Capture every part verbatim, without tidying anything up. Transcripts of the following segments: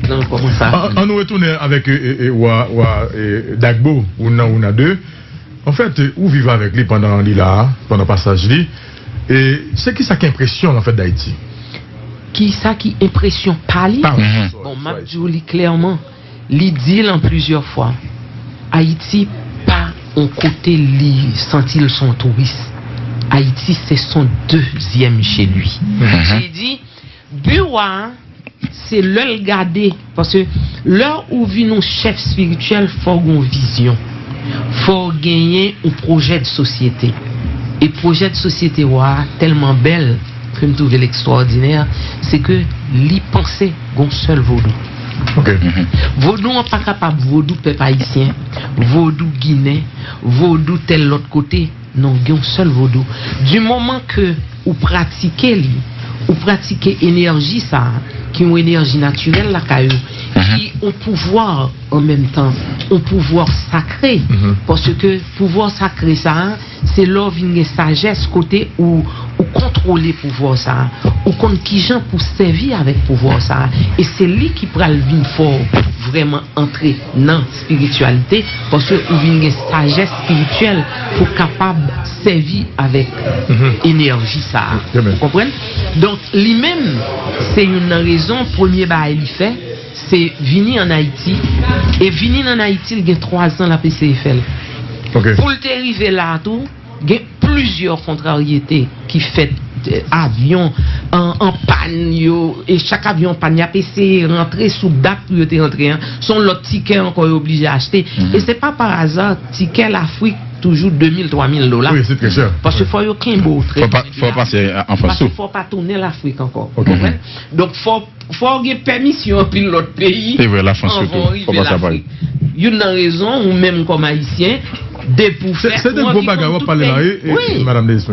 Nan kòman sa. An, an nou retounen avèk e, e, e, wa, wa e, Dagbo, Ouna Ouna de. Anfèt, ou viv avèk li pandan li la, pandan pasaj li. E se ki sa ki enpresyon l anfèt Dayiti? Ki sa ki enpresyon pa li? Pa, bon, m ap di w li klèman. Li di l an plizyè fwa, Ayiti pa yon kote li santi l se yon touris. Ayiti se son dezyèm chez lui. Sa vle di, bi w a, se lè l gade, paske lè ou vin yon chèf espirityèl, fò w gen yon vizyon, fò w genyen yon pwojè de sosyete. E pwojè de sosyete w a tèlman bèl ke m twouve l ekstwòdinè, se ke li panse gen yon sèl vodou. Vodou an pa kapab vodou pèp ayisyen, vodou ginen, vodou tèl lòt kote. Non, gen yon sèl vodou. Di moman ke ou pratike li, ou pratike enèji sa a, ki yon enèji natirèl lakay ou, ki yon pouvwa an menm tan, yon pouvwa sakre. Paske pouvwa sakre sa a, se lè w vin gen sajès kote ou, ou kontwole pouvwa sa a, ou konn kijan pou sèvi avèk pouvwa sa a. E se li ki pral vin fè w vrèman antre nan espirityalite, paske ou vin gen sajès espirityèl pou kapab sèvi avèk enèji sa a. Ou konprann? Donk, li menm, se youn nan rezon, premye bagay li fè, se vini ann Ayiti. E vini ann Ayiti, l gen twa zan l ap eseye fè l. Pou l te rive la a tou, gen plizyè kontraryete ki fèt, eh, avyon an, an pàn yo, e chak avyon an pàn, y ap eseye rantre sou dat pou yo te rantre an. Se yon lòt tikè ankò yo oblije achte. E se pa pa aza, tikè Lafrik toujou de mil, twa mil dola. Wi, se trè chè. Paske fò yo kenbe w trè byen. Fò pa, fò pase an Frans tou. Paske fò w pa tounen Lafrik ankò. Ou konprann? Donk, fò Fò w gen pèmisyon anpil lòt peyi anvan w rive Lafrik. Youn nan rezon, ou menm kòm Ayisyen, depi w fèt, ou anvi konn tout peyi. Wi,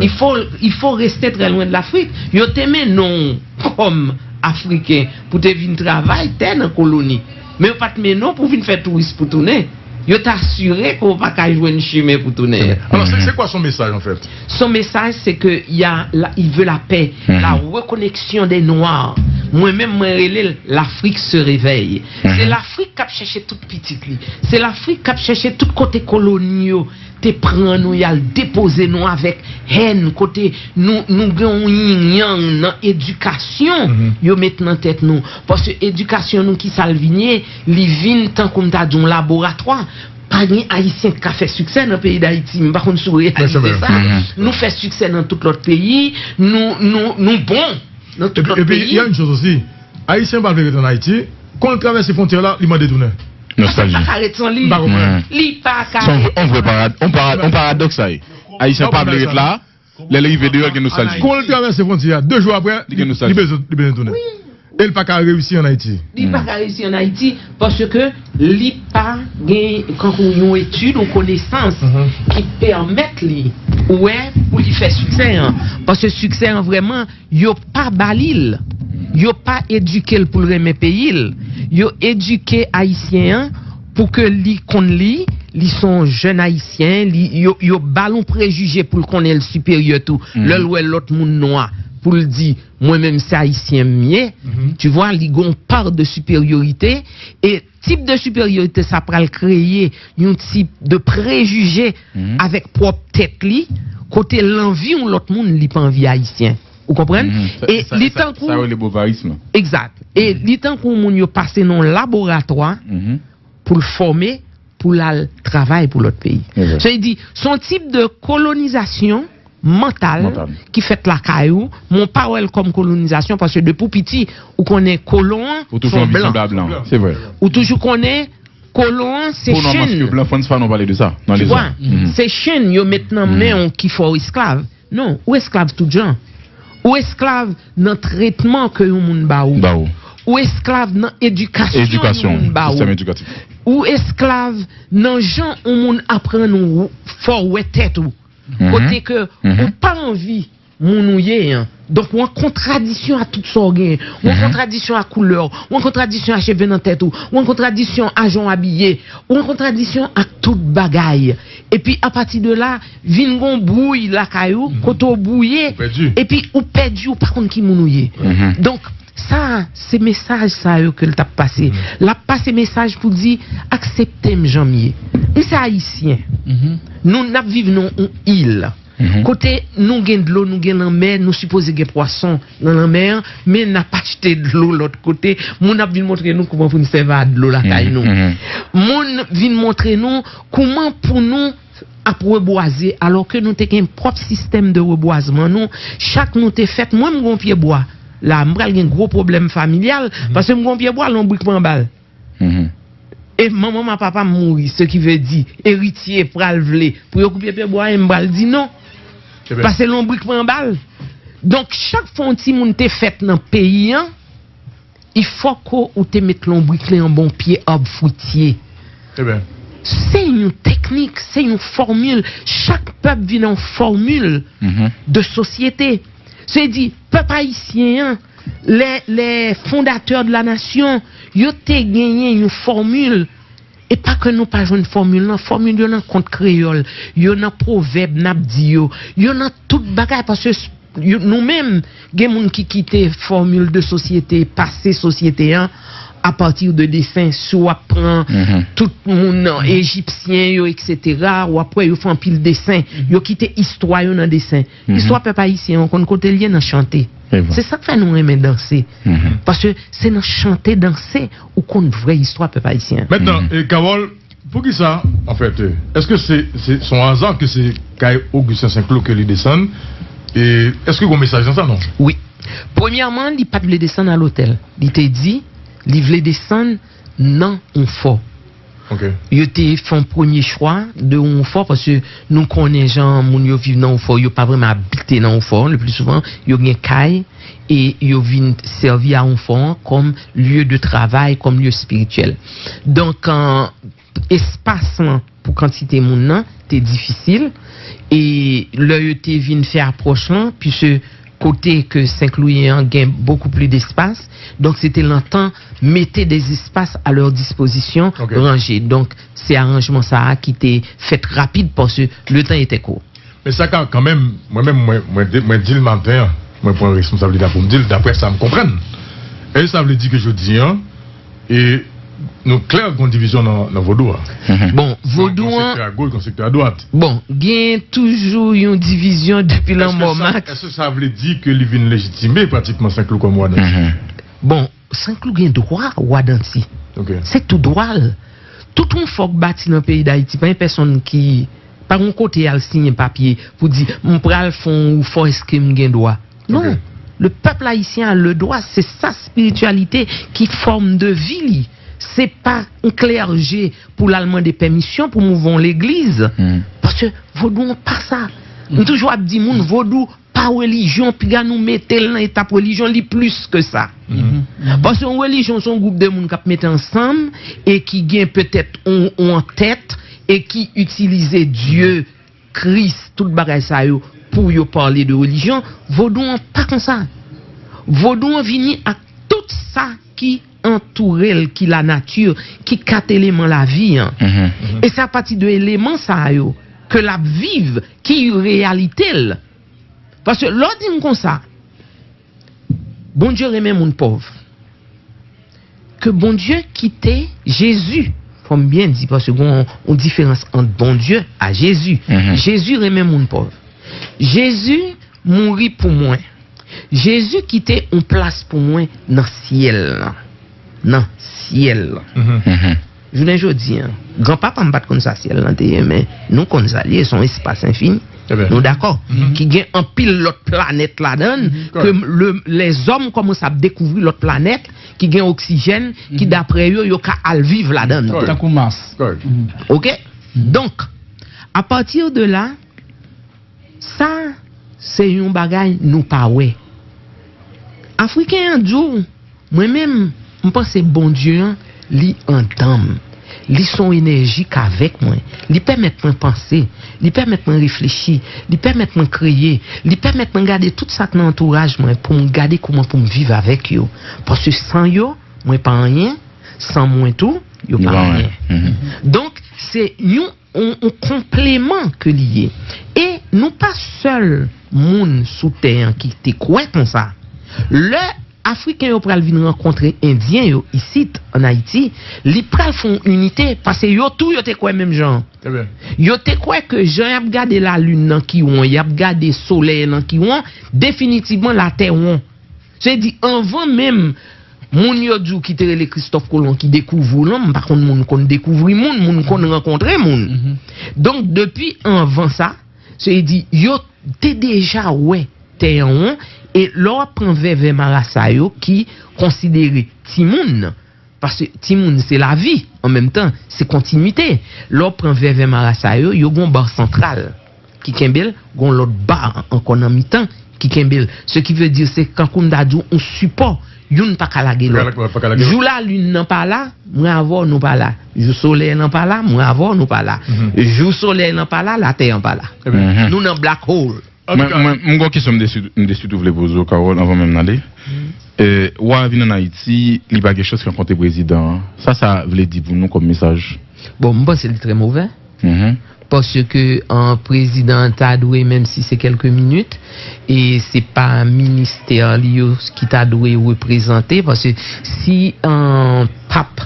il faut, il faut rester très loin de l'Afrique. Yo te mennen w kòm Afriken pou te vin travay tè nan koloni. Men yo pa t mennen w pou w vin fè touris pou tounen. Yo t asire ke w pa ka jwenn chimen pou tounen. Alò, c'est, c'est quoi son message, en fait? Son message, c'est que il y a la, il veut la paix, la reconnexion des Noirs. Mwen menm, mwen rele l L'Afrique se réveille. Se Lafrik k ap chèche tout pitit li. Se Lafrik k ap chèche tout kote koloni yo te pran nou, y al depoze nou avèk hèn, kote nou, nou gen yon yin yang nan edikasyon yo met nan tèt nou. Paske edikasyon nou, ki sa l vin ye? Li vin tankou m ta di yon laboratwa. Pa gen Ayisyen k ka fè siksè nan peyi Dayiti. M pa konn si w reyalize sa. Nou fè siksè nan tout lòt peyi. Nou, nou, nou bon nan tout lòt peyi. Epi, epi, il y a une chose aussi. Ayisyen pa vle rete ann Ayiti. Kon l travèse fwontyè la, li mande tounen. Nòstalji. Li pa ka ret san li. M pa konprann. Li pa ka ret san li. Se yon vrè, yon vrè parad-, yon parad-, yon paradòks sa ye. Ayisyen pa vle ret la. Lè l rive deyò, l gen nòstalji. Kon l travèse fwontyè a, de jou apre, li gen nòstalji. Li bezwen, li bezwen tounen. Wi. E l pa ka reyisi ann Ayiti. Li pa ka reyisi ann Ayiti paske li pa gen kankou yon etid, yon konesans ki pèmèt li, ou wè, pou li fè siksè an. Paske siksè an vrèman, yo pa ba li l. Yo pa edike l pou l renmen peyi l. Yo edike Ayisyen an pou ke li konn li, li se yon jèn Ayisyen, li, yo, yo ba l yon prejije pou l konnen l siperyè tou. Lè l wè lòt moun nwa, pou l di, mwen menm se Ayisyen m ye. Tu vois, li gen yon pa de siperyorite. E tip de siperyorite sa pral kreye yon tip de prejije avèk pwòp tèt li, kote l anvi yon lòt moun, li pa anvi Ayisyen. Ou konprann? E li tankou, sa yo rele bovarism. Egzak. E li tankou moun yo pase nan yon laboratwa pou l fòme, pou l al travay pou lòt peyi. Sa vle di, se yon tip de kolonizasyon mantal ki fèt lakay ou, men w pa wè l kòm kolonizasyon, paske depi w piti, ou konnen kolon an se yon blan. Ou toujou konnen kolon an se chen. Pou non, paske blan, Frantz Fanon pale de sa nan lizwa. Se chen yo met nan men w ki fè w esklav. Non, ou esklav tout jan. Ou esklav nan tretman ke yon moun ba ou. Ou esklav nan edikasyon yon moun ba ou. Ou esklav nan jan yon moun aprann ou fè w wè tèt ou. Kote ke ou pa anvi moun ou ye an. Donk, ou an kontradisyon a tout sa w genyen. Ou an kontradisyon a koulè w. Ou an kontradisyon a cheve nan tèt ou. Ou an kontradisyon a jan w abiye. Ou an kontradisyon ak tout bagay. Epi, apati de la, vin gon bwouy lakay ou, kote w bwouye, epi ou pèdi, ou pa konn ki moun ou ye. Donk, Sa, se mesaj sa yo ke l t ap pase. L ap pase mesaj pou di, aksepte m jan m ye. M se Ayisyen. Nou, n ap viv nan yon il. Kote nou gen dlo, nou gen lanmè, nou sipoze gen pwason nan lanmè an, men n ap achte dlo lòt kote. Moun ap vin montre nou kouman pou n sèvi a dlo lakay nou. Moun vin montre nou kouman pou nou ap rebwaze, alò ke nou te gen pwòp sistèm de rebwazman nou. Chak nou te fèt, mwen m gon pye bwa la, m pral gen gwo pwoblèm familyal, paske m gon pye bwa, lonbrik pran bal. E manman m a papa m mouri, se ki vle di, eritye pral vle pou yo koupe pye bwa, e m pral di non. Paske lonbrik pran bal. Donk, chak fwa yon timoun te fèt nan peyi an, il faut que ou te met lonbrik li anba yon pye ab fwitye. Se yon teknik, se yon fòmil. Chak pèp vin yon fòmil de sosyete. Se di, pèp ayisyen an, les, les fondateurs de la nation, yo te genyen yon fòmil. E pa ke nou pa jwenn fòmil nan, fòmil yo nan kont kreyòl, yo nan pwovèb n ap di yo, yo nan tout bagay, paske s- yo- nou menm, gen moun ki kite fòmil de sosyete, pase sosyete an, apati de desen. Si w ap pran tout moun nan, ejipsyen yo, etsetera, w ap wè yo fè anpil desen. Yo kite istwa yo nan desen. Istwa pèp ayisyen an, ou konn kote l ye? Nan chante. Se sa k fè nou renmen danse. Paske se nan chante, danse, ou konn vrè istwa pèp ayisyen an. Mentnan, e, Carole, poukisa, anfèt, e, èske se, se, se yon aza ke se kay Augustin Saint-Cloud ke li desann? E èske gon mesaj nan sa, non? Wi. Premyèman, li pa t vle desann a lotèl. Li te di, li vle desann nan yon fò. Yo te fè yon premye chwa de yon fò, paske nou konnen jan moun yo viv nan yon fò, yo pa vrèman abite nan yon fò, le pli souvan, yo gen kay, e yo vin sèvi a yon fò an kòm lye de travay, kòm lye espirityèl. Donk, espas lan pou kantite moun nan te difisil, e lè yo te vin fè apwòch lan, puisque kote ke Sen Klou ye an gen beaucoup plus d'espace, donk se te nan tan mete des espaces à leur disposition, ranje. Donk se aranjman sa a ki te fèt rapid, paske le temps était court. Men sa ka kanmenm, mwen menm, mwen, mwen, mwen di l maten an, mwen pran responsablite a pou m di l, daprè sa m konprann. Èske sa vle di ke jodi an, e nou klè gen yon divizyon nan, nan vodou a? Bon, vodou an, gon sektè a goch, gon sektè a dwat. Bon, gen toujou yon divizyon depi lanmò Max. Èske sa vle di ke li vin lejitime pratikman Sen Klou kòm wa Danti? Bon, Sen Klou gen dwa wa Danti. Se tou dwa l. Tout yon fò k bati nan peyi Dayiti, pa gen pèsonn ki, pa gen yon kote y al siyen papye pou di, m pral fè yon fò, èske m gen dwa? Non. Le peuple haïtien a le droit, se sa spirityalite ki fòm de vi li. Se pa yon klèje pou l al mande pèmisyon pou m ouvè yon legliz. Paske vodou an pa sa. M toujou ap di moun, vodou pa relijyon, piga nou mete l nan etap relijyon, li plis ke sa. Paske yon relijyon se yon gwoup de moun k ap mete ansanm e ki gen petèt yon, yon antèt e ki itilize Dye, Kris, tout bagay sa yo pou yo pale de relijyon. Vodou an pa konsa. Vodou an vini ak tout sa ki antoure l, ki lanati, ki kat eleman lavi an. E se apati de eleman sa yo ke l ap viv, ki reyalite l. Paske lè w di m konsa, Bondye renmen moun pòv. Ke Bondye kite Jezi, fò m byen di, paske gen yon, yon diferans ant Bondye a Jezi. Jezi renmen moun pòv. Jezi mouri pou mwen. Jezi kite yon plas pou mwen nan syèl lan. Nan syèl lan. Jounen jodi an, granpapa m pa t konn sa syèl lan te ye, men nou konn sa l ye, se yon espas enfini. Nou dakò? Ki gen anpil lòt planèt ladan l, ke le, lèzòm kòmanse ap dekouvri lòt planèt ki gen oksijèn, ki daprè yo, yo ka al viv ladan l. Tankou Mas. Oke? Donk, apati de la, sa, se yon bagay nou pa wè. Afriken an di w, mwen menm, m panse Bondye an, li andan m. Li se yon enèji k avèk mwen. Li pèmèt mwen panse. Li pèmèt mwen reflechi. Li pèmèt mwen kreye. Li pèmèt mwen gade tout sa k nan antouraj mwen pou m gade kouman pou m viv avèk yo. Paske san yo, mwen pa anyen. San mwen tou, yo pa anyen. Donk, se yon yon, yon konpleman ke li ye. E nou pa sèl moun sou tè an ki te kwè konsa. Lè Afriken yo pral vin rankontre Endyen yo isit, ann Ayiti, li pral fè yon inite, paske yo tou, yo te kwè menm jan. Yo te kwè ke jan y ap gade lalin nan ki won, y ap gade solèy lan ki won, definitivman, latè won. Se di, anvan menm moun yo di w ki te rele Kristòf Kolon ki dekouvri w lan, m pa konn moun konn dekouvri moun, moun konn rankontre moun. Donk, depi anvan sa, se di, yo te deja wè tè an won, e lè w ap pran vèvè marasa yo ki konsidere timoun, paske timoun se lavi, an menm tan, se kontinite. Lè w pran vèvè marasa yo, yo gon ba santral ki kenbe l, gon lòt ba ankò nan mitan ki kenbe l. Ce qui veut dire, se kankou m ta di w, yon sipò, youn pa ka lage lòt. Jou lalin nan pa la, mwen avè w nou pa la. Jou solèy lan pa la, mwen avè w nou pa la. Jou solèy lan pa la, latè an pa la. Nou nan black hole. Mwen, mwen, mwen gon kesyon m te sou- m te sitou vle poze w, Carole, anvan menm n ale. Eh, wa vin ann Ayiti, li pa gen chans rankontre prezidan an. Sa, sa vle di pou nou kòm mesaj? Bon, m panse li trè movè. Paske an, prezidan an ta dwe, menm si se kèlke minit, e se pa ministè li yo ki ta dwe reprezante, paske si an, pap,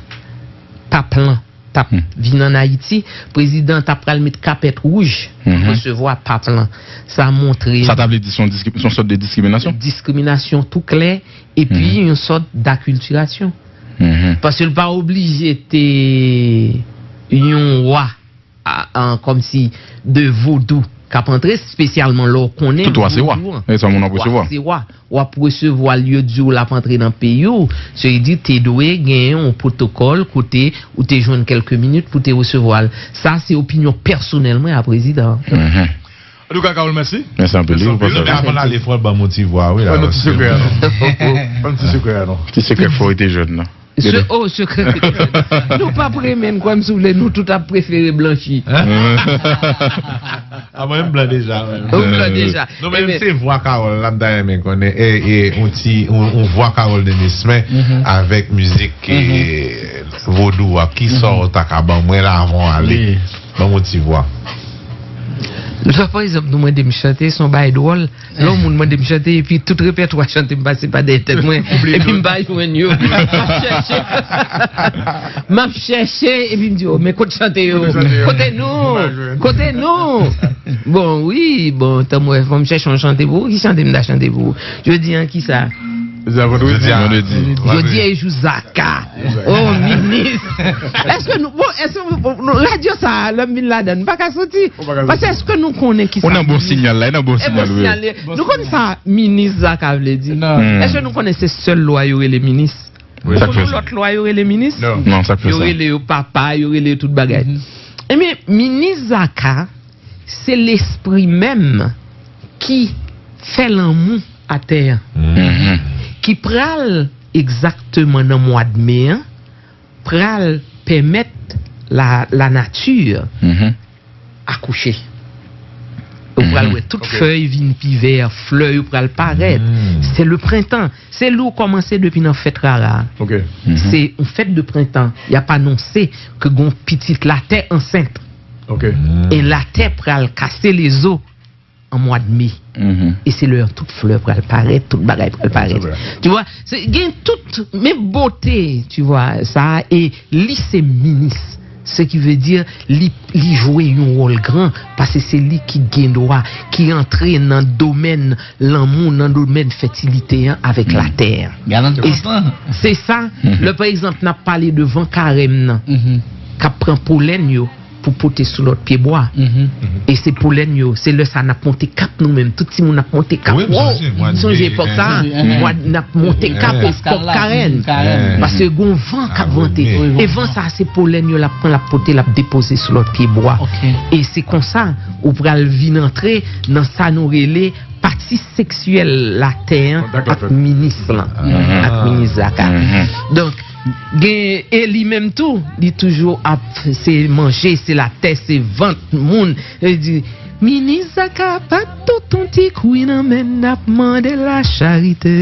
pap lan t ap vin ann Ayiti, prezidan an ta pral met kapèt wouj pou resevwa pap lan. Sa montre Sa ta vle di se yon diskri- se yon sòt de diskriminasyon? Diskriminasyon tou klè, epi yon sòt dakiltirasyon. Paske l pa oblije te yon wa a, a, kòmsi de vodou k ap antre, espesyalman lè w konnen Tout wa se wa. Vodou an. E sa moun ap Wa resevwa. se wa. W ap resevwa l, yo di w l ap antre nan peyi w. Se di te dwe gen yon pwotokòl kote ou te jwenn kèlke minit pou te resevwa l. Sa se opinyon pèsonèl mwen a prezidan an. Antouka, Carole, mèsi. Mèsi anpil. Mèsi anpil. Men avan l ale, fò l ban m yon ti vwa, wi, la. Ban nou ti sekrè a, non. Ban nou ti sekrè a, non. Ti sekrè fò rete jèn nan. Se, oh, sekrè. Nou p ap renmen n, kwè m si w vle, nou tout ap prefere blanchi. A mwen, m blan deja, wi. Ou blan deja. Non, men se vwa Carole la, m ta renmen konnen. E, e, yon ti, yon, yon vwa Carole Denis, men avèk mizik, e, vodou a, kisa w ta ka ban mwen la avan w ale? Ban m yon ti vwa. Lè, pa egzanp, nou mande m chante, se yon bagay dwòl. Lè yon moun mande m chante, epi tout repètwa chante m pase pa dèyè tèt mwen, epi m pa jwenn yo. M ap chèche. M ap chèche, epi m di, "Oh, men kote chante yo? Kote nou? Kote nou?" Bon, wi, bon, tann mwen, fò m chèche yon chante pou ou. Ki chante m ta chante pou ou? Jodi an, kisa? Jodi a vandredi. Jodi a vandredi. Jodi a e jou Zaka. Oh, minis. Èske nou, bon, èske nou, radyo sa a, lè m vin ladan, m pa ka soti. Paske èske nou konnen ki sa? Ou nan bon sinyal la, e nan bon sinyal, wi. Nou konn sa minis Zaka vle di? Èske nou konnen se sèl lwa yo rele minis? Ou konn yon lòt lwa yo rele minis? Non, sa k fè sa? Yo rele yo papa, yo rele yo tout bagay. Ebyen, minis Zaka, se lespri menm ki fè lanmou atè an, ki pral egzakteman nan mwa d me an, pral pèmèt la, lanati akouche. Ou pral wè tout fèy vin pi vè, flè yo pral parèt. Se le prentan. Se lè w kòmanse depi nan fèt rara. Se yon fèt de prentan. Y ap anonse ke gon pitit latè ansent. E latè pral kase lezo an mwa d me. E se lè tout flè pral parèt, tout bagay pral parèt. Tu vois, se gen tout, men bote, tu vois, sa, e li se minis. Ce qui veut dire, li, li jwe yon wòl gran, paske se li ki gen dwa, ki antre nan domèn lanmou, nan domèn fètilite an avèk latè an. E se sa, lè, pa egzanp, n ap pale de van karèm nan, k ap pran polèn yo, pou pote sou lòt pye bwa. E se polèn yo, se lè sa n ap monte kap nou menm, tout timoun ap monte kap. Wi, m sonje, mwa d me, sonje epòk sa a, mwa n ap monte kap, epòk karèn. Paske gon van k ap vante. E van sa a, se polèn yo l ap pran, l ap pote, l ap depoze sou lòt pye bwa. E se konsa, ou pral vin antre nan sa nou rele pati seksyèl latè an ak minis lan, ak minis Zaka. Donk, gen, e li menm tou, li toujou ap, se manje, se latè, se vant moun. Li di, minis Zaka pa tout yon ti kwi nan men n ap mande lacharite.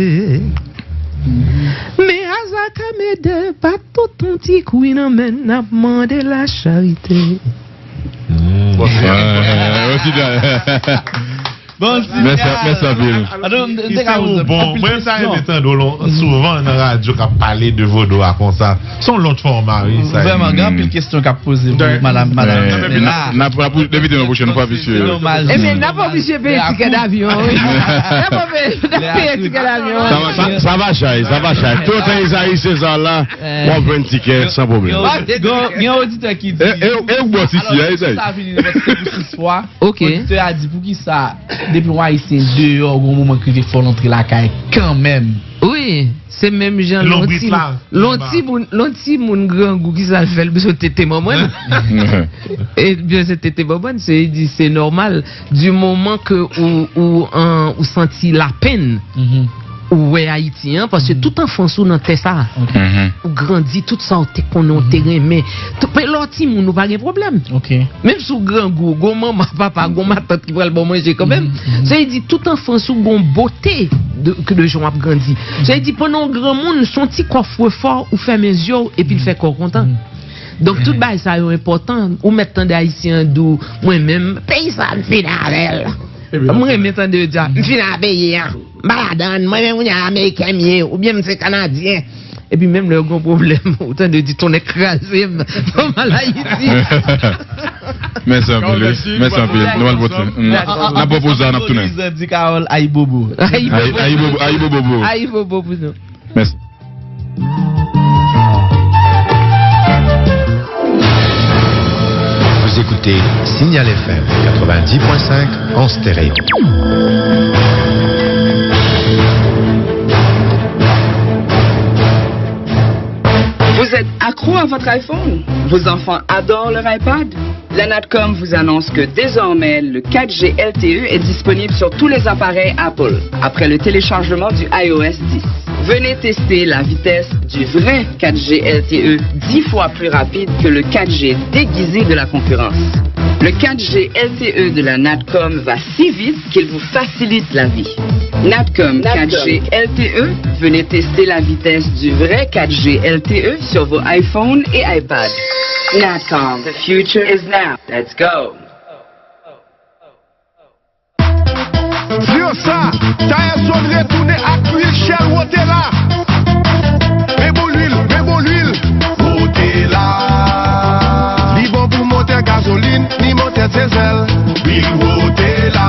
Men a Zaka mede pa tout yon ti kwi nan men n ap mande lacharite. Bon, Mèsi, mèsi anpil. Adan, m te ka poze anpil kesyon. Mwen, sa renmen tande w lon-, souvan nan radyo k ap pale de vodou a konsa. Se yon lòt fòma, wi, sa ye. Vrèman, gen anpil kesyon k ap poze pou madanm, madanm. N ap, n ap envite nou pwochèn fwa, piske. Ebyen, n ap oblije peye tikè davyon, wi. N ap oblije peye tikè davyon. Sa va, sa, sa va chay, sa va chay. Tout Ezayi Sezar la, w ap jwenn tikè san pwoblèm. Gen, gen, gen oditè ki di. E, e, e, ou bò sisi a, Ezayi. Sa vini nan se pou sis fwa. Ok. Oditè a di, poukisa, depi yon Ayisyen deyò, gon moman k rive fò l antre lakay kanmenm? Wi, se menm jan lon ti, lon timoun, lon timoun grangou, kisa l fè, l bezwen tete manman l. E l bezwen tete manman l, se, li di, se nòmal. Di moman ke ou, ou, an, ou santi lapenn, ou wè Ayiti an, paske tout anfans ou nan tè sa. Ou grandi, tout sa ou te konnen, ou te renmen. Tout, men lè w timoun, ou pa gen pwoblèm. Menm si w grangou, gon manman, papa, gon matant ki pral ba w manje kanmenm. Sa vle di, tout anfans ou gon bote de, ke de jan w ap grandi. Sa vle di, pandan w granmoun, se yon ti kòfrefò, ou fèmen zye w, epi l fè kò w kontan. Donk, tout bagay sa yo enpòtan. Ou mèt tande Ayisyen an di w, mwen menm, peyi sa, m fini avè l. M renmen tande yo di a, m fini avè peyi an. M pa ladann, mwen menm kounye a Ameriken m ye, oubyen m se Kanadyen. Epi menm lè yo gen yon pwoblèm, ou tande yo di, tonnè kraze m, m al Ayiti. Mèsi anpil, wi. Mèsi anpil. Nou al pote. N ap pran poz la, n ap tounen. Di Carole, ayibobo. Ayibobo. Ayibobo, ayibobo. Ayibobo pou nou. Mèsi. Vous écoutez Signal F M quatre-vingt-dix point cinq en stéréo. Vous êtes accro à votre iPhone ? Vos enfants adorent leur iPad ? La Natcom vous annonce que désormais, le quatre G L T E est disponible sur tous les appareils Apple, après le téléchargement du I O S dix. Venez tester la vitesse du vrai quatre G L T E, dix fois plus rapide que le quatre G déguisé de la concurrence. Le quatre G L T E de la Natcom va si vite qu'il vous facilite la vie. Natcom quatre G L T E, venez tester la vitesse du vrai quatre G L T E sur vos iPhone et iPad. Natcom, the future is now. Let's go. Di yo sa, Tayè Zòn retounen ak lwil Shell Rotella. Men bon lwil, men bon lwil Rotella. Li bon pou motè gazolin, ni motè dizèl. Lwil Rotella.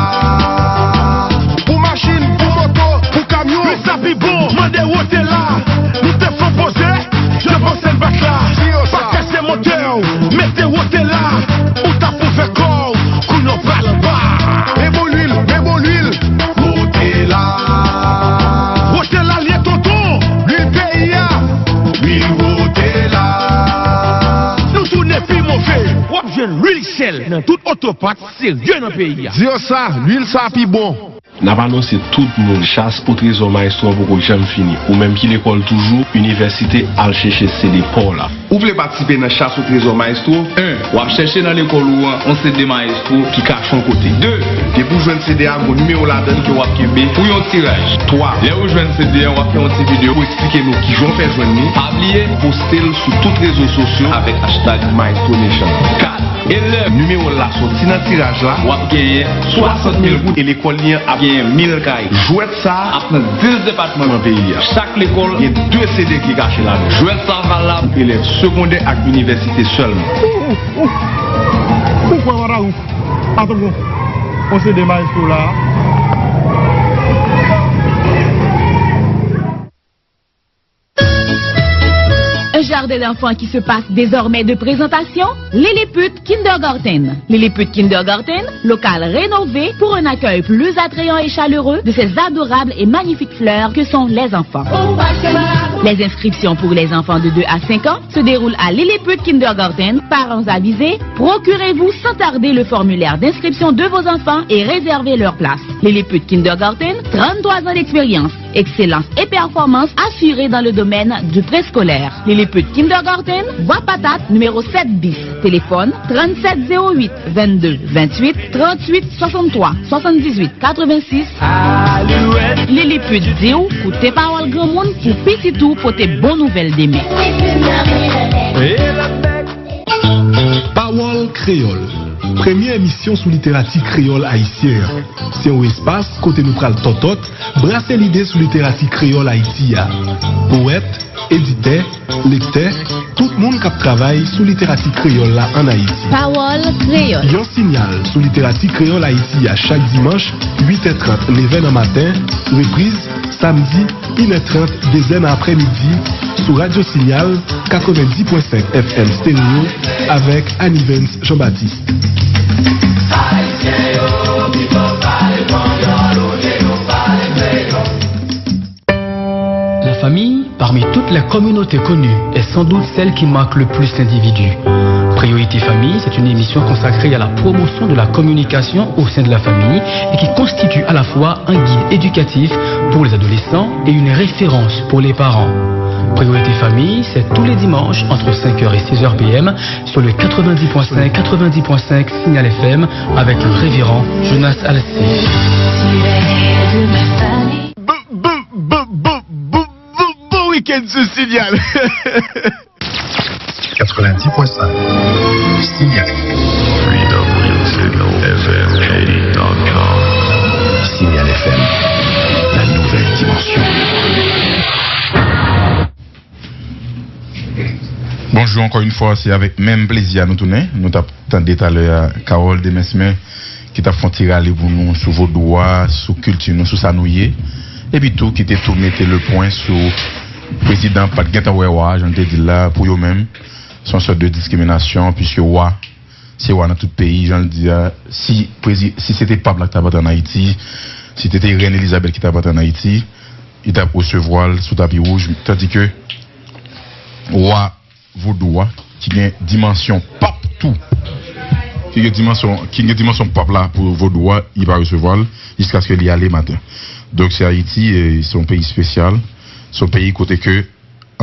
Pou machin, pou moto, pou kamyon. Lwil sa pi bon, mande Rotella. Nou te fè poze, yo panse l bat la. Pa kase motè w, mete Rotella. Ou ta pou fè kò w, kounye w pral anba. Men bon lwil, men bon lwil. Rotella. Rotella l ye tonton, lwil peyi a. Lwil Rotella. Nou tounen pi move. W ap jwenn lwil Shell nan tout otopat serye nan peyi a. Di yo sa, lwil sa pi bon. N ap anonse tout moun, chas o trezò Maestro an poko janm fini. Ou menm ki lekòl toujou, inivèsite, al chèche C D pa w la. Ou vle patisipe nan chas o trezò Maestro? En, w ap chèche nan lekòl ou an yon C D Maestro ki kache yon kote. De, depi w jwenn C D a, gon nimewo ladan l ke w ap kenbe pou yon tiraj. Twa, lè ou jwenn C D an, w ap fè yon ti videyo pou eksplike nou kijan w fè jwenn li. Pa bliye, poste l sou tout rezo sosyo avèk hashtag Maestro Nation. Kat, e lè nimewo l la soti nan tiraj la, w ap genyen swasant mil goud e lekòl li an ap genyen mil kaye. Jwèt sa a ap nan dis depatman nan peyi a. Chak lekòl gen de C D ki kache ladan. Jwèt sa a valab pou elèv segondè ak inivèsite sèlman. Ou, ou, ou, ou kwè w ata ou? Atann bon. On C D Maestro la. Un jardin d'enfants qui se passe désormais de présentation, Lilliput Kindergarten. Lilliput Kindergarten, local rénové pour un accueil plus attrayant et chaleureux de ces adorables et magnifiques fleurs que sont les enfants. Les inscriptions pour les enfants de deux à cinq ans se déroulent à Lilliput Kindergarten. Parents avisés, procurez-vous sans tarder le formulaire d'inscription de vos enfants et réservez leur place. Lilliput Kindergarten, trente-trois ans d'expérience. Excellence et performance assurées dans le domaine du préscolaire. Lilliput Kindergarten, Bois Patate, numéro sept dix. Téléphone, trente-sept zéro huit, vingt-deux vingt-huit, trente-huit soixante-trois, soixante-dix-huit quatre-vingt-six. Lilliput di w, koute pawòl granmoun pou pitit ou pote bon nouvèl demen. Pawòl kreyòl. Premye emisyon sou literati kreyòl ayisyen an. Se yon espas kote nou pral tòtòt, brase lide sou literati kreyòl Ayiti a. Powèt, editè, lektè, tout moun k ap travay sou literati kreyòl la ann Ayiti. Pawòl Kreyòl. Yon siyal sou literati kreyòl Ayiti a chak dimanch, uit è trant, nèf è nan maten, repriz, samdi, inè trant, dezè nan aprèmidi, sou Radyo Sinyal, katrevendis pwen senk F M Stereo, avèk Anivens Jean-Baptiste. Ayisyen yo, pito pale panyòl olye nou pale kreyòl. La famille, parmi toutes les communautés connues, est sans doute celle qui marque le plus l'individu. Priorité Famille, c'est une émission consacrée à la promotion de la communication au sein de la famille et qui constitue à la fois un guide éducatif pour les adolescents et une référence pour les parents. Priorité Famille, c'est tous les dimanches entre cinq heures et six heures P M sur le quatre-vingt-dix point cinq, quatre-vingt-dix point cinq Signal F M avec le révérend Jonas Alcé. Bon, bon, bon, bon, bon, bon, bon week-end sou Signal. Quatre-vingt-dix point cinq Signal. Signal F M, la nouvelle dimension. Bonjou ankò yon fwa, se avèk menm plezi a nou tounen. Nou t ap tande talè a Carole Demesmin ki t ap fè yon ti rale pou nou sou vodou a, sou kilti nou, sou sa nou ye. Epi tou ki te tou mete le pwen sou prezidan pa t gentan wè wa, jan l te di l la, pou yo menm, se yon sòt de diskriminasyon, piske wa, se wa nan tout peyi, jan l di a, si, prezi, si se te pap la ki t ap antre ann Ayiti, si se te rèn Elizabèt ki t ap antre ann Ayiti, li t ap resevwa l sou tapi wouj, tandike wa vodou a, ki gen dimansyon pap tou, ki gen dimansyon, ki gen dimansyon pap la pou vodou a, li pa resevwa l jiskaske li ale maten. Donk se Ayiti, e, se yon peyi espesyal, se yon peyi kote ke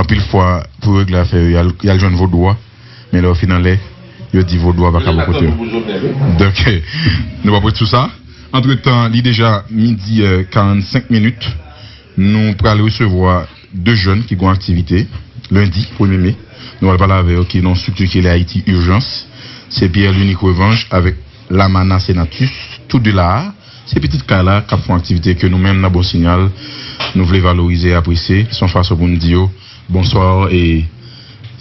anpil fwa pou yo regle afè yo, y al, y al jwenn vodou a, men lè yo fin anlè, yo di vodou a pa ka bò kote yo. Donk, nou p ap ret sou sa. Antretan, li deja midi, e, karannsenk minit. Nou pral resevwa de jèn ki gen yon aktivite lendi premye me. Nou pral pale avè yo ki nan yon estrikti ki rele Ayiti Ijans. Se Pierre Lunique Revanche avèk Lamana Senatus, tou de la a. Se pitit kay la k ap fè yon aktivite ke nou menm nan Bon Signal, nou vle valorize e apresye. Se yon fason pou n di yo bonswa e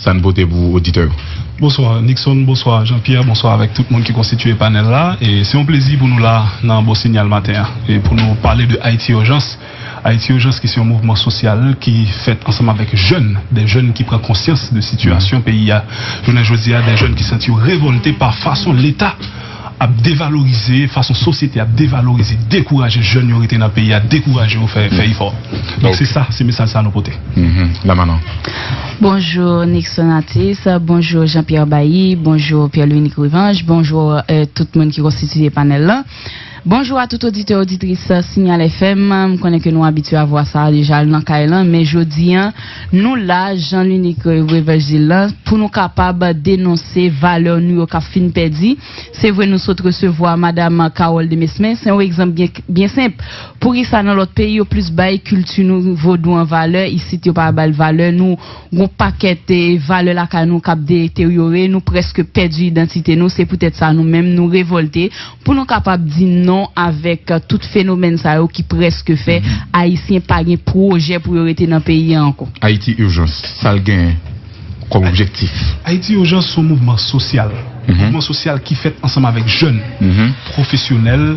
sa n pote pou oditè yo. Bonswa Nixon, bonswa Jean Pierre, bonswa avèk tout moun ki konstitiye panèl la. E se yon plezi pou nou la nan Bon Signal maten an e pou nou pale de Ayiti Ijans. Ayiti Ijans ki se yon mouvman sosyal ki fèt ansanm avèk jèn, de jèn ki pran konsyans de sitiyasyon peyi a. Jounen jodi a, de jèn ki santi yo revòlte pa fason Leta ap devalorize, fason sosyete ap devalorize, dekouraje jèn yo rete nan peyi a, dekouraje yo fè, fè efò. Donk se sa, se mesaj sa nou pote. Lamana. Bonjou Nixon Atis, bonjou Jean Pierre Bailly, bonjou Pierre Lunique Revanche, bonjou, e, tout moun ki konstitiye panèl la. Bonjou a tout oditè, oditris Signal F M. M konnen ke nou abitye a vwa sa a deja nan kay lan, men jodi a, nou la, jan Lunique Revanche di l lan, pou nou kapab denonse valè nou yo k ap fin pèdi. Se vre nou sot resevwa Madam Carole Demesmin, se yon egzanp byen, byen senp. Poukisa nan lòt peyi yo plis bay kilti nou vodou an valè, isit yo pa ba l valè, nou gon pakèt, e, valè lakay nou k ap deteryore, nou prèske pèdi idantite nou, se poutèt sa nou menm nou revòlte pou nou kapab di non avèk, e, tout fenomèn sa yo ki prèske fè Ayisyen pa gen pwojè pou yo rete nan peyi a ankò. Ayiti Ijans, sa l genyen kòm objektif? Ayiti Ijans se yon mouvman sosyal. Mouvman sosyal ki fèt ansanm avèk jèn, pwofesyonèl,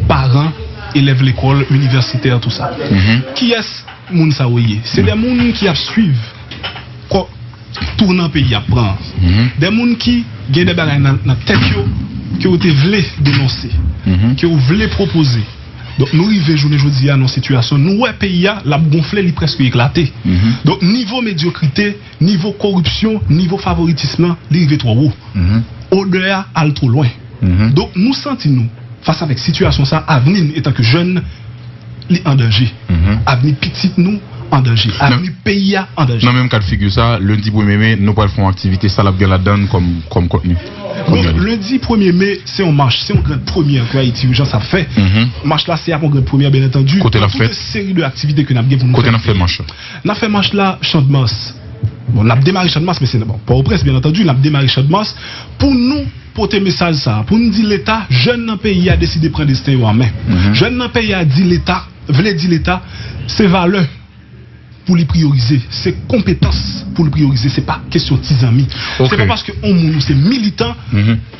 paran, elèv lekòl, inivèsitè, tou sa. Kiyès moun sa yo ye? Se de moun ki ap swiv kò tounan peyi ap pran an. De moun ki gen de bagay nan, nan tèt yo ke yo te vle denonse, ke yo vle pwopoze. Donk nou rive jounen jodi a nan yon sitiyasyon, nou wè peyi a, l ap gonfle, li prèske eklate. Donk nivo medyokrite, nivo koripsyon, nivo favoritism lan, li rive twò wo. Odè a al twò lwen. Donk nou santi nou, fas avèk sitiyasyon sa, avni n etanke jèn, li an danje. Avni pitit nou an danje. Avni peyi a an danje. Nan menm kad figi sa, lendi premye me, nou pral fè yon aktivite, sa l ap gen ladan l kòm, kòm kontni? Donk lendi premye me, se yon mach, se yon grand premyè ke Ayiti Ijans ap fè. Mach la, se ap yon grand premyè, byen antandi. Kote l ap fèt? Tout yon seri de aktivite ke n ap gen pou nou fè. Kote n ap fè mach la? N ap fè mach la Chandmas. Bon, n ap demare Chandmas, men se, bon, Pòtoprens, byen antandi, n ap demare Chandmas pou nou pote mesaj sa a, pou n di Leta, jèn nan peyi a deside pran desten yo an men. Jèn nan peyi a di Leta, vle di Leta, se valè pou li priyorize, se konpetans pou li priyorize, se pa kesyon ti zanmi. Se pa paske yon moun ou se militan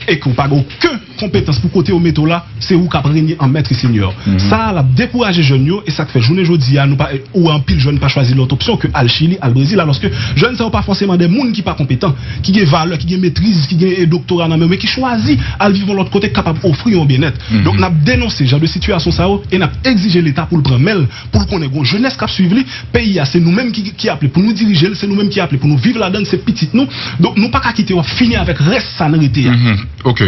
e ke w pa gen okenn konpetans pou kote yo mete w la, se ou k ap renye an mèt e senyè. Sa a, l ap dekouraje jèn yo, e sa k fè jounen jodi a, nou pa, ou wè anpil jèn pa chwazi lòt opsyon ke al Chili, al Brezil, alòske jèn sa yo pa fòseman de moun ki pa konpetan, ki gen valè, ki gen metriz, ki gen, e, doktora nan men yo, men ki chwazi al viv yon lòt kote k kapab ofri yon byennèt. Donk, n ap denonse jan de sitiyasyon sa yo e n ap egzije Leta pou l pran men l, pou l konnen gon jenès k ap swiv li. Peyi a, se nou menm ki, ki aple pou nou dirije l, se nou menm ki aple pou nou viv ladan l, se pitit nou. Donk, nou pa ka kite yo ap fini avèk rès sa n rete a. Ok.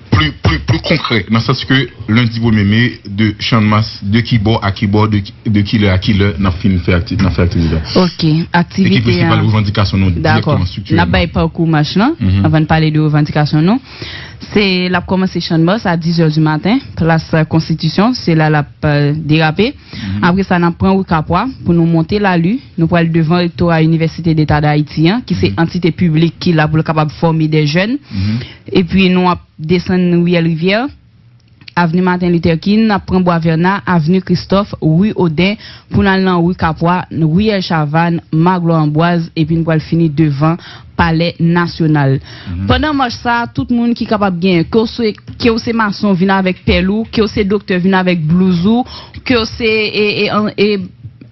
Pli, pli, pli konkrè, nan sans ke lendi premye me, de Channmas, de ki bò a ki bò, de, de ki lè a ki lè, n ap fin fè akti, n ap fè aktivite a? Ok, aktivite a. E ki prensipal revandikasyon nou dirèkteman, striktirèlman? N ap bay pakou mach lan, anvan n pale de revandikasyon nou. Se, l ap kòmanse Channmas a dizè di maten, plas Konstitisyon, se la l ap derape. Apre sa, n ap pran ri Kapwa pou nou monte Lali. Nou pral devan rektora Inivèsite Deta d Ayiti an, ki se antite piblik ki la pou l kapab fòme de jèn. Epi nou ap desann riyèl Rivyè, avni Maten Lithè King, n ap pran Bwa Vèna, avni Kristòf, ri Oden, pou n al nan ri Kapwa, riyèl Chavann, Maglò Anbwaz, epi n pral fini devan Palè Nasyonal. Pandan mach sa a, tout moun ki kapab genyen, ke w se, ke w se mason, vin avèk pèl ou, ke w se doktè, vin avèk blouz ou, ke w se e, e, e,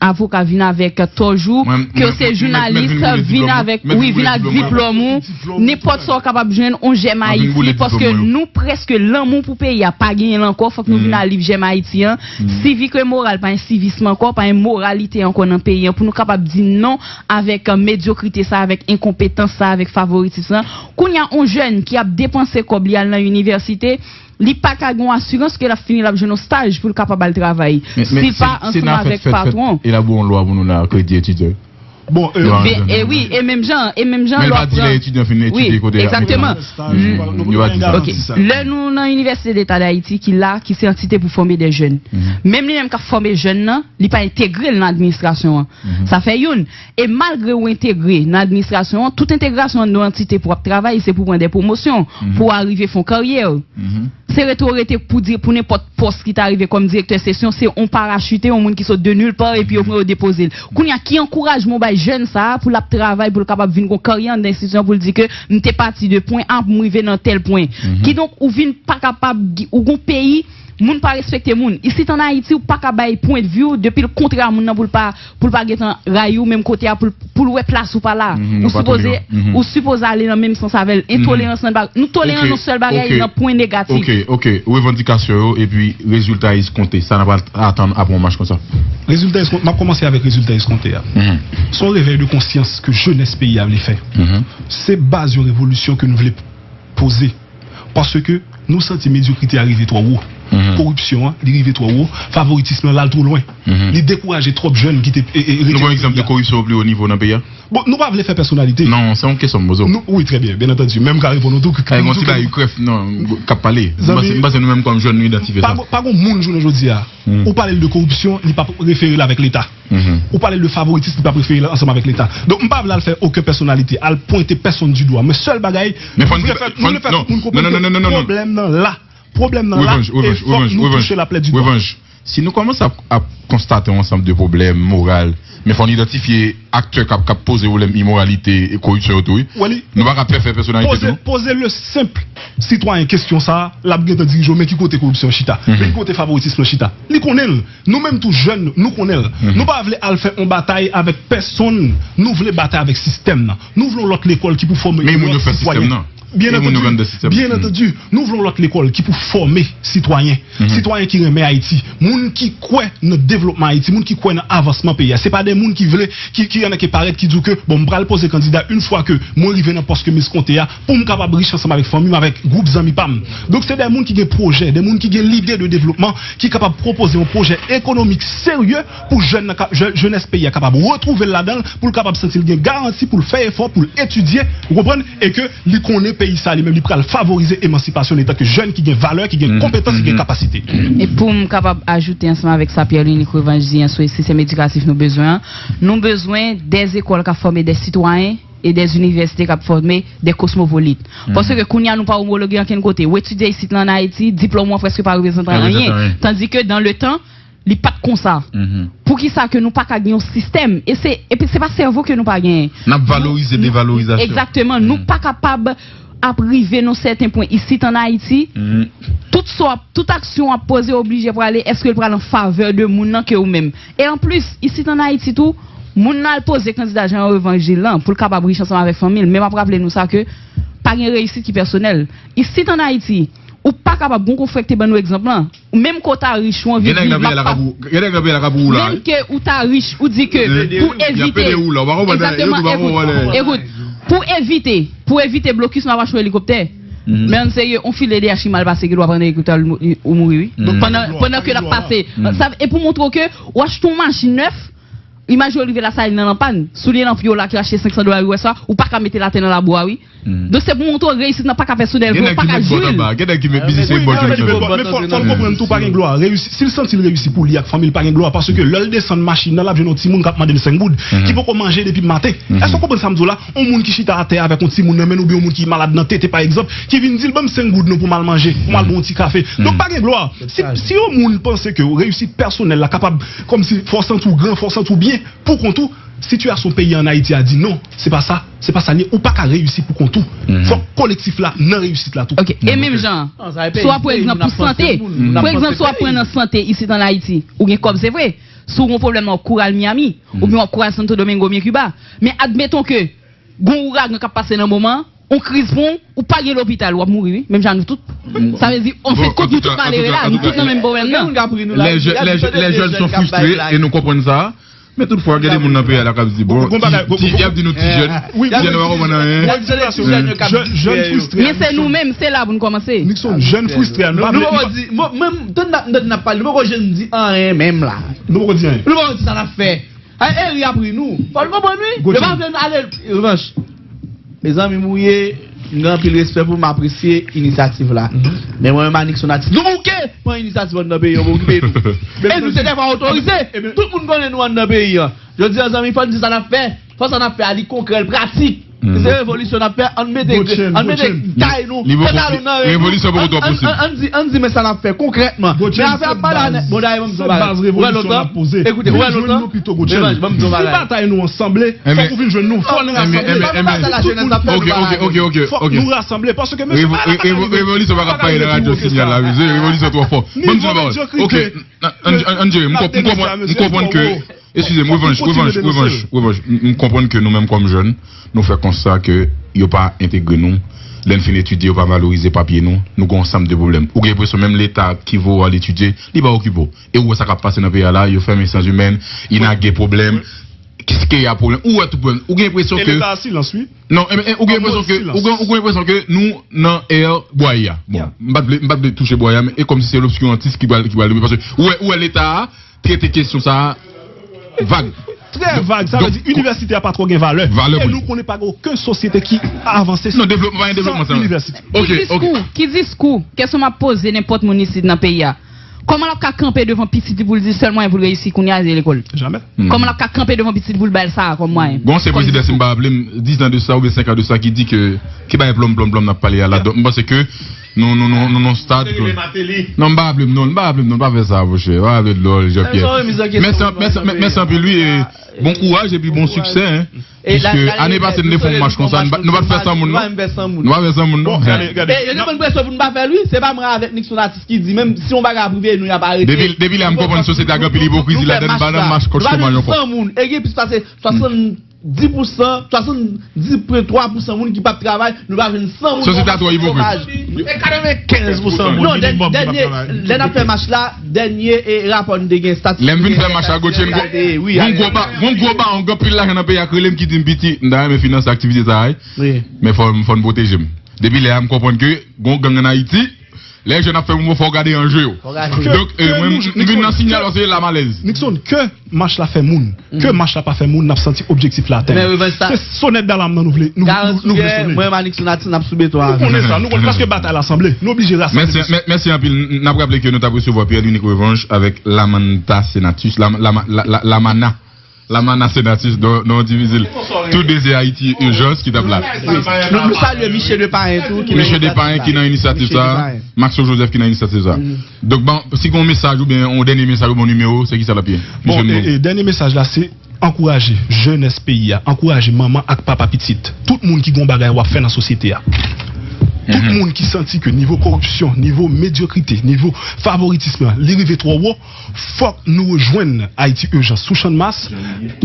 avoka, vin avèk tòj ou, ke w se jounalis, vin avèk, wi, vin ak diplòm ou, nenpòt sa w kapab jwenn, on jèm Ayiti, paske nou prèske lanmou pou peyi a pa genyen l ankò, fòk nou vin ak liv jèm Ayiti an. Sivik e moral, pa gen sivism ankò, pa gen moralite ankò nan peyi an, pou nou kapab di non avèk medyokrite sa, avèk enkonpetans sa, avèk favoritism lan. Kounye a, on jèn ki ap depanse kòb li al nan inivèsite, li pa ka gen yon asirans ke l ap fini, l ap jwenn yon staj pou l kapab al travay. Si l pa ansanm avèk patwon. Elabore yon lwa pou nou la, kredi etidyan. Bon, e, e wi, e menm jan, e menm jan lè w ap pran. Wi, egzakteman. Yo pa di sa. Ok. Lè nou nan Inivèsite Deta d Ayiti ki la, ki se antite pou fòme de jèn. Menm li menm k ap fòme jèn nan, li pa entegre l nan administrasyon an. Sa fè youn. E malgre ou entegre nan administrasyon an, tout entegrasyon nan yon antite pou w ap travay, se pou w pran de pwomosyon, pou w arive fè yon karyè. Se rete w rete pou di, pou nenpòt pòs ki ta rive kòm direktè sesyon, se yon parachite, yon moun ki sot de nil pa, epi yo pran yo depoze l. Kounye a, ki ankourajman w bay jèn sa a pou l ap travay, pou l kapab vin gon karyè anndan enstitisyon, pou l di ke m te pati de pwen A pou m rive nan tèl pwen. Kidonk, ou vin pa kapab, ou gon peyi, moun pa respekte moun. Isit an Ayiti, ou pa ka bay pwendvi w depi l kontrè a moun nan pou l pa pou l pa gentan rayi w menm kote a, pou l, pou l wè plas ou pa la. Ou sipoze, ou sipoze ale nan menm sans avè l. Entolerans lan, nou toleran nan sèl bagay, nan pwen negatif. Ok, ok. Revandikasyon yo epi rezilta eskonte. Sa n ap atann apre yon mach konsa. Rezilta eskonte, m ap kòmanse avèk rezilta eskonte a. Se yon revèy de konsyans ke jenès peyi a vle fè. Se baz yon revolisyon ke nou vle poze. Paske nou santi medyokrite a rive twò wo. Koripsyon an, li rive twò wo. Favoritism lan, l al twò lwen. Li dekouraje twòp jèn ki te e, e, rete nan peyi a. Nou pran egzanp de koripsyon o pli wo nivo nan peyi a? Bon, nou pa vle fè pèsonalite. Non, se yon kesyon m poze w. Wi, trè byen, byen antandi. Menm ka reponn ou tou. Ay, yon ti bagay krèf, non, k ap pale. M panse nou menm kòm jèn, nou idantifye sa. Pa gon moun jounen jodi a. Ou pale l de koripsyon, li p ap refere l avèk Leta. Ou pale l de favoritism, li p ap refere l ansanm avèk Leta. Donk, m pa vle al fè okenn pèsonalite, al pwente pèsonn di dwa. Men sèl bagay, nou vle fè, nou vle fè tout moun konprann ke pwoblèm nan la. Pwoblèm nan la, e fòk nou touche laplè di dwa. Si nou kòmanse ap, ap konstate yon ansanm de pwoblèm moral, men fò n idantifye aktè k ap, k ap poze pwoblèm imoralite e koripsyon yo tou, wi. Nou pa ka pè fè pèsonalite tou. Poze le senp sitwayen kesyon sa a, l ap gentan dirije w, men ki kote koripsyon an chita? Men ki kote favoritism lan chita? Li konnen l. Nou menm tou jèn, nou konnen l. Nou pa vle al fè yon batay avèk pèsonn. Nou vle batay avèk sistèm nan. Nou vle yon lòt lekòl ki pou fòme lòt sitwayen. Byen antandi, byen antandi, nou vle yon lòt lekòl ki pou fòme sitwayen. Sitwayen ki renmen Ayiti. Moun ki kwè nan devlopman Ayiti. Moun ki kwè nan avansman peyi a. Se pa de moun ki vle, ki, ki anneke parèt, ki di w ke, bon, m pral poze kandida yon fwa ke mwen rive nan pòs ke m eskonte a, pou m kapab rich ansanm avèk fanmi m, avèk gwoup zanmi pa m. Donk, se de moun ki gen pwojè, de moun ki gen lide de devlopman, ki kapab pwopoze yon pwojè ekonomik serye pou jèn nan ka, jè, jenès peyi a kapab retwouve l ladan l, pou l kapab santi l gen garanti pou l fè efò, pou l etidye, ou konprann, e ke li konnen peyi sa li menm, li pral favorize emansipasyon l etanke jèn ki gen valè, ki gen konpetans, ki gen kapasite. E pou m kapab ajoute ansanm avèk sa Pierre Lunique Revanche di an sou sistèm edikatif nou bezwen an, nou bezwen de zekòl k ap fòme de sitwayen, e dè inivèsite k ap fòme dè kosmopolit. Paske kounye a nou pa omologe ankenn kote. Ou etidye isit la ann Ayiti, diplòm ou an prèske pa reprezante anyen. Tandike dan le tan, li pa t konsa. Poukisa ke nou pa ka gen yon sistèm? E se, epi se pa sèvo ke nou pa genyen. N ap valorize devalorizasyon. Egzakteman. Nou pa kapab ap rive nan sèten pwen isit ann Ayiti, tout sa w ap, tout aksyon w ap poze oblije prale, èske l pral an favè de moun nan ke ou menm? E anplis, isit ann Ayiti tou, moun nan al poze kandida Jean Revanche Gilles lan pou l kapab rich ansanm avèk fanmi l. Men m ap raple nou sa ke pa gen reyisit ki pèsonèl. Isit ann Ayiti, ou pa kapab, gon konfrè ki te ban nou egzanp lan, menm ke w ta rich, ou anvi viv, m ap pa. Gen nèg nan peyi a k ap ou, gen nèg nan peyi a k ap ou la. Menm ke ou ta rich, ou di ke pou evite. Egzakteman, ekout, ekout, pou evite, pou evite blokis, m ap achte yon elikoptè. Men ann serye, on fil de D H ki mal pase, gen dwa pran nan elikoptè, ou mouri, wi. Pandan, pandan ke l ap pase. Sa, e pou montre w ke ou achte yon machin nèf, imajine w rive Lasalin nan, l an pàn, soulye nan pye w la ki achte senk san dola, ou wè sa, ou pa ka mete l atè nan labou a, wi. Donk, se pou montre w reyisit nan pa ka pèsonèl vre, ou pa ka jwi l. Gen nèg ki met biznis se bò ki met yo. Men fò, fò l konprann tou, pa gen glwa. Reyisi, si l santi l reyisi pou li ak fanmi l, pa gen glwa. Paske lè l desann machin nan, l ap jwenn yon timoun k ap mande l senk goud, ki poko manje depi maten. Èske w konprann sa m di w la? Yon moun ki chita atè avèk yon timoun nan men l, oubyen yon moun ki malad nan tete, pa egzanp, ki vin di l, "Ban m senk goud non pou m al manje, pou m al bwè yon ti kafe." Donk, pa gen glwa. Si, si yon moun panse ke reyisit pèsonèl la kapab, kòmsi, fè w santi w gran, fè w santi w byen, pou kont ou, sitiyasyon peyi ann Ayiti a di non, se pa sa, se pa sa l ye. Ou pa ka reyisi pou kont ou. Fòk kolektif la nan reyisit la tou. Ok, e menm jan, si w ap pran egzanp pou sante, pa egzanp, si w ap pran nan sante isit ann Ayiti, ou gen kòb, se vre. Si w gen yon pwoblèm, w ap kouri al Miami, oubyen w ap kouri al Santo Domingo, oubyen Kiba. Men admeton ke gon ouragan k ap pase nan moman an, yon kriz pran w, ou pa gen lopital, w ap mouri, wi, menm jan nou tout. Sa vle di, an fen de kont, nou tout malere la, nou tout nan menm pwoblèm nan. Lè jèn, lè jèn, lè jèn son fristre e nou konprann sa. Men toutfwa, gen de moun nan peyi a la k ap di, bon, y ap di nou ti jèn, ti jèn yo pa konprann anyen. Men se nou menm, se la pou n kòmanse. Nixon, jèn fristre a, nou pa vle. Nou poko di, menm, tande n ap pale, nou poko janm di anyen menm la. Nou poko di anyen. Nou poko di sa n ap fè. Ay, Eri ap ri nou. Fò n konprann, wi. Yo pa vle n ale revanch. Mezanmi, Mouye, m gen anpil respè pou w, m apresye inisyativ la. Men mwen menm a Nixon Atis, nou bouke pran inisyativ anndan peyi an pou okipe nou. E nou se de fwa otorize. Tout moun konnen nou anndan peyi an. Jodi a, zanmi, fò n di sa n ap fè. Fò sa n ap fè a, li konkrè, l pratik. Si se revolisyon n ap fè, ann mete, ann mete kay nou, pantalon nan ren nou. Revolisyon poko twò posib. Ann di, ann di men sa n ap fè konkrètman. Men afè ap pale a nèg, bon, dayè, ban m di yon bagay. Ou wè lontan? Ekoute, ou wè lontan? Revanch, ban m di yon bagay. Si batay nou ansanble, fòk ou vin jwenn nou. Fò nou rasanble. Fòk nou rasanble. Paske mesye pa la ka rive. Revolisyon pa ka pale nan radyo Sinyal la, wi. Revolisyon twò fò. Ban m di yon bagay. Ok, Andjeri, m konprann ke, eskize m, Revanch, Revanch, Revanch, m konprann ke nou menm kòm jèn, nou fè konsta ke yo pa entegre nou. Lè n fin etidye, yo pa valorize papye nou. Nou gen yon ansanm de pwoblèm. Ou gen enpresyon menm Leta ki voye w al etidye, li pa okipe w. E ou wè sa k ap pase nan peyi a la, yo fèmen sans humaine, Inag gen pwoblèm, Kiskeya pwoblèm. Ou wè tout pwoblèm. Ou gen enpresyon ke. E Leta a silans, wi. Non, ou gen enpresyon ke, ou gen enpresyon ke nou nan è bwaye a. Bon, m pa t vle, m pa t vle touche bwaye a, men e kòmsi se lobskirantis ki pral, ki pral domine, paske ou wè, ou wè Leta a trete kesyon sa a vag. Trè vag, sa vle di inivèsite a pa twò gen valè. E nou konnen pa gen okenn sosyete ki avanse san inivèsite. Ki diskou, ki diskou, kesyon m ap poze nenpòt moun isit nan peyi a. Kòman l ap ka kanpe devan pitit li pou l di sèl mwayen pou l reyisi kounye a se lekòl? Jamè. Kòman l ap ka kanpe devan pitit li pou l ba l sa a kòm mwayen? Gon ansyen prezidan, si m pa raple m, diz an de sa oubyen senk an de sa ki di ke, ki bagay plòm, plòm, plòm n ap pale a la. Donk, m panse ke nou, nou, nou, nou nan stad ke. Non, m pa raple m non, m pa raple m non, pa fè sa, monchè. Pa raple dlo, Jean Pierre. Mèsi, mèsi, mèsi anpil, wi, e bon kouraj epi bon siksè, en. Piske ane pase n te fè yon mach konsa, nou pa t fè san moun, non. Nou pa fè san moun, non. E yo te pran presyon pou n pa fè l, wi. Se pa mwen avèk Nixon Atis ki di, menm si yon bagay ap rive nou, y ap arete. Depi, depi lè a m konprann sosyete a gen anpil ipokrizi ladan l, pa nan mach kont chomaj ankò. Nou pa jwenn san moun. E gen plis pase swasanndis pousan, swasanndis pwen twa pousan moun ki p ap travay, nou pa jwenn san moun nan mach kont chomaj. Sosyete a twò ipokrit. E katrevenkenz pousan moun minimòm ki p ap travay. Non, dènye, lè n ap fè mach la, dènye rapò n te gen, estatistik. Lè m vin fè mach la, Gotye, gon gwo ba, gon gwo ba, yon gwo pil lajan nan peyi a k rele m ki di m, "Piti, m ta renmen finanse aktivite sa a, wi, men fò, fò n pwoteje m." Depi lè a, m konprann ke gon gang ann Ayiti, lè jèn ap fè mouvman, fò w gade anje yo. Donk, mwen, m vin nan Sinyal paske la m alèz. Nixon, ke mach la fè moun, ke mach la pa fè moun, n ap santi objektif la atenn. Se sonèt dalam nan nou vle, nou, nou, nou vle sonnen. Mwen, Manix, nou natif, n ap sou beton avè. Nou konnen sa, nou konnen, paske batay la sanble. Nou oblije rasanble. Mèsi, mè-, mèsi anpil. N ap raple ke nou t ap resevwa Pierre Lunique Revanche avèk Lamanta Senatus, Lama-, Lama-, La-, La-, Lamana. Lamana Senatus, non, non difisil. Tou de se Ayiti Ijans ki t ap la. Nou, nou salye Miche Depayen tou. Ki nan Miche Depayen ki nan inisyativ sa. Maxo Joseph ki nan inisyativ sa. Donk, bon, si gen yon mesaj oubyen yon dènye mesaj oubyen yon nimewo, se ki sa l ap ye? Bon, e, e, dènye mesaj la, se ankouraje jenès peyi a, ankouraje manman ak papa pitit. Tout moun ki gen yon bagay w ap fè nan sosyete a. Tout moun ki santi ke nivo koripsyon, nivo medyokrite, nivo favoritism la, li rive twò wo, fòk nou rejwenn Ayiti Ijans sou Channmas,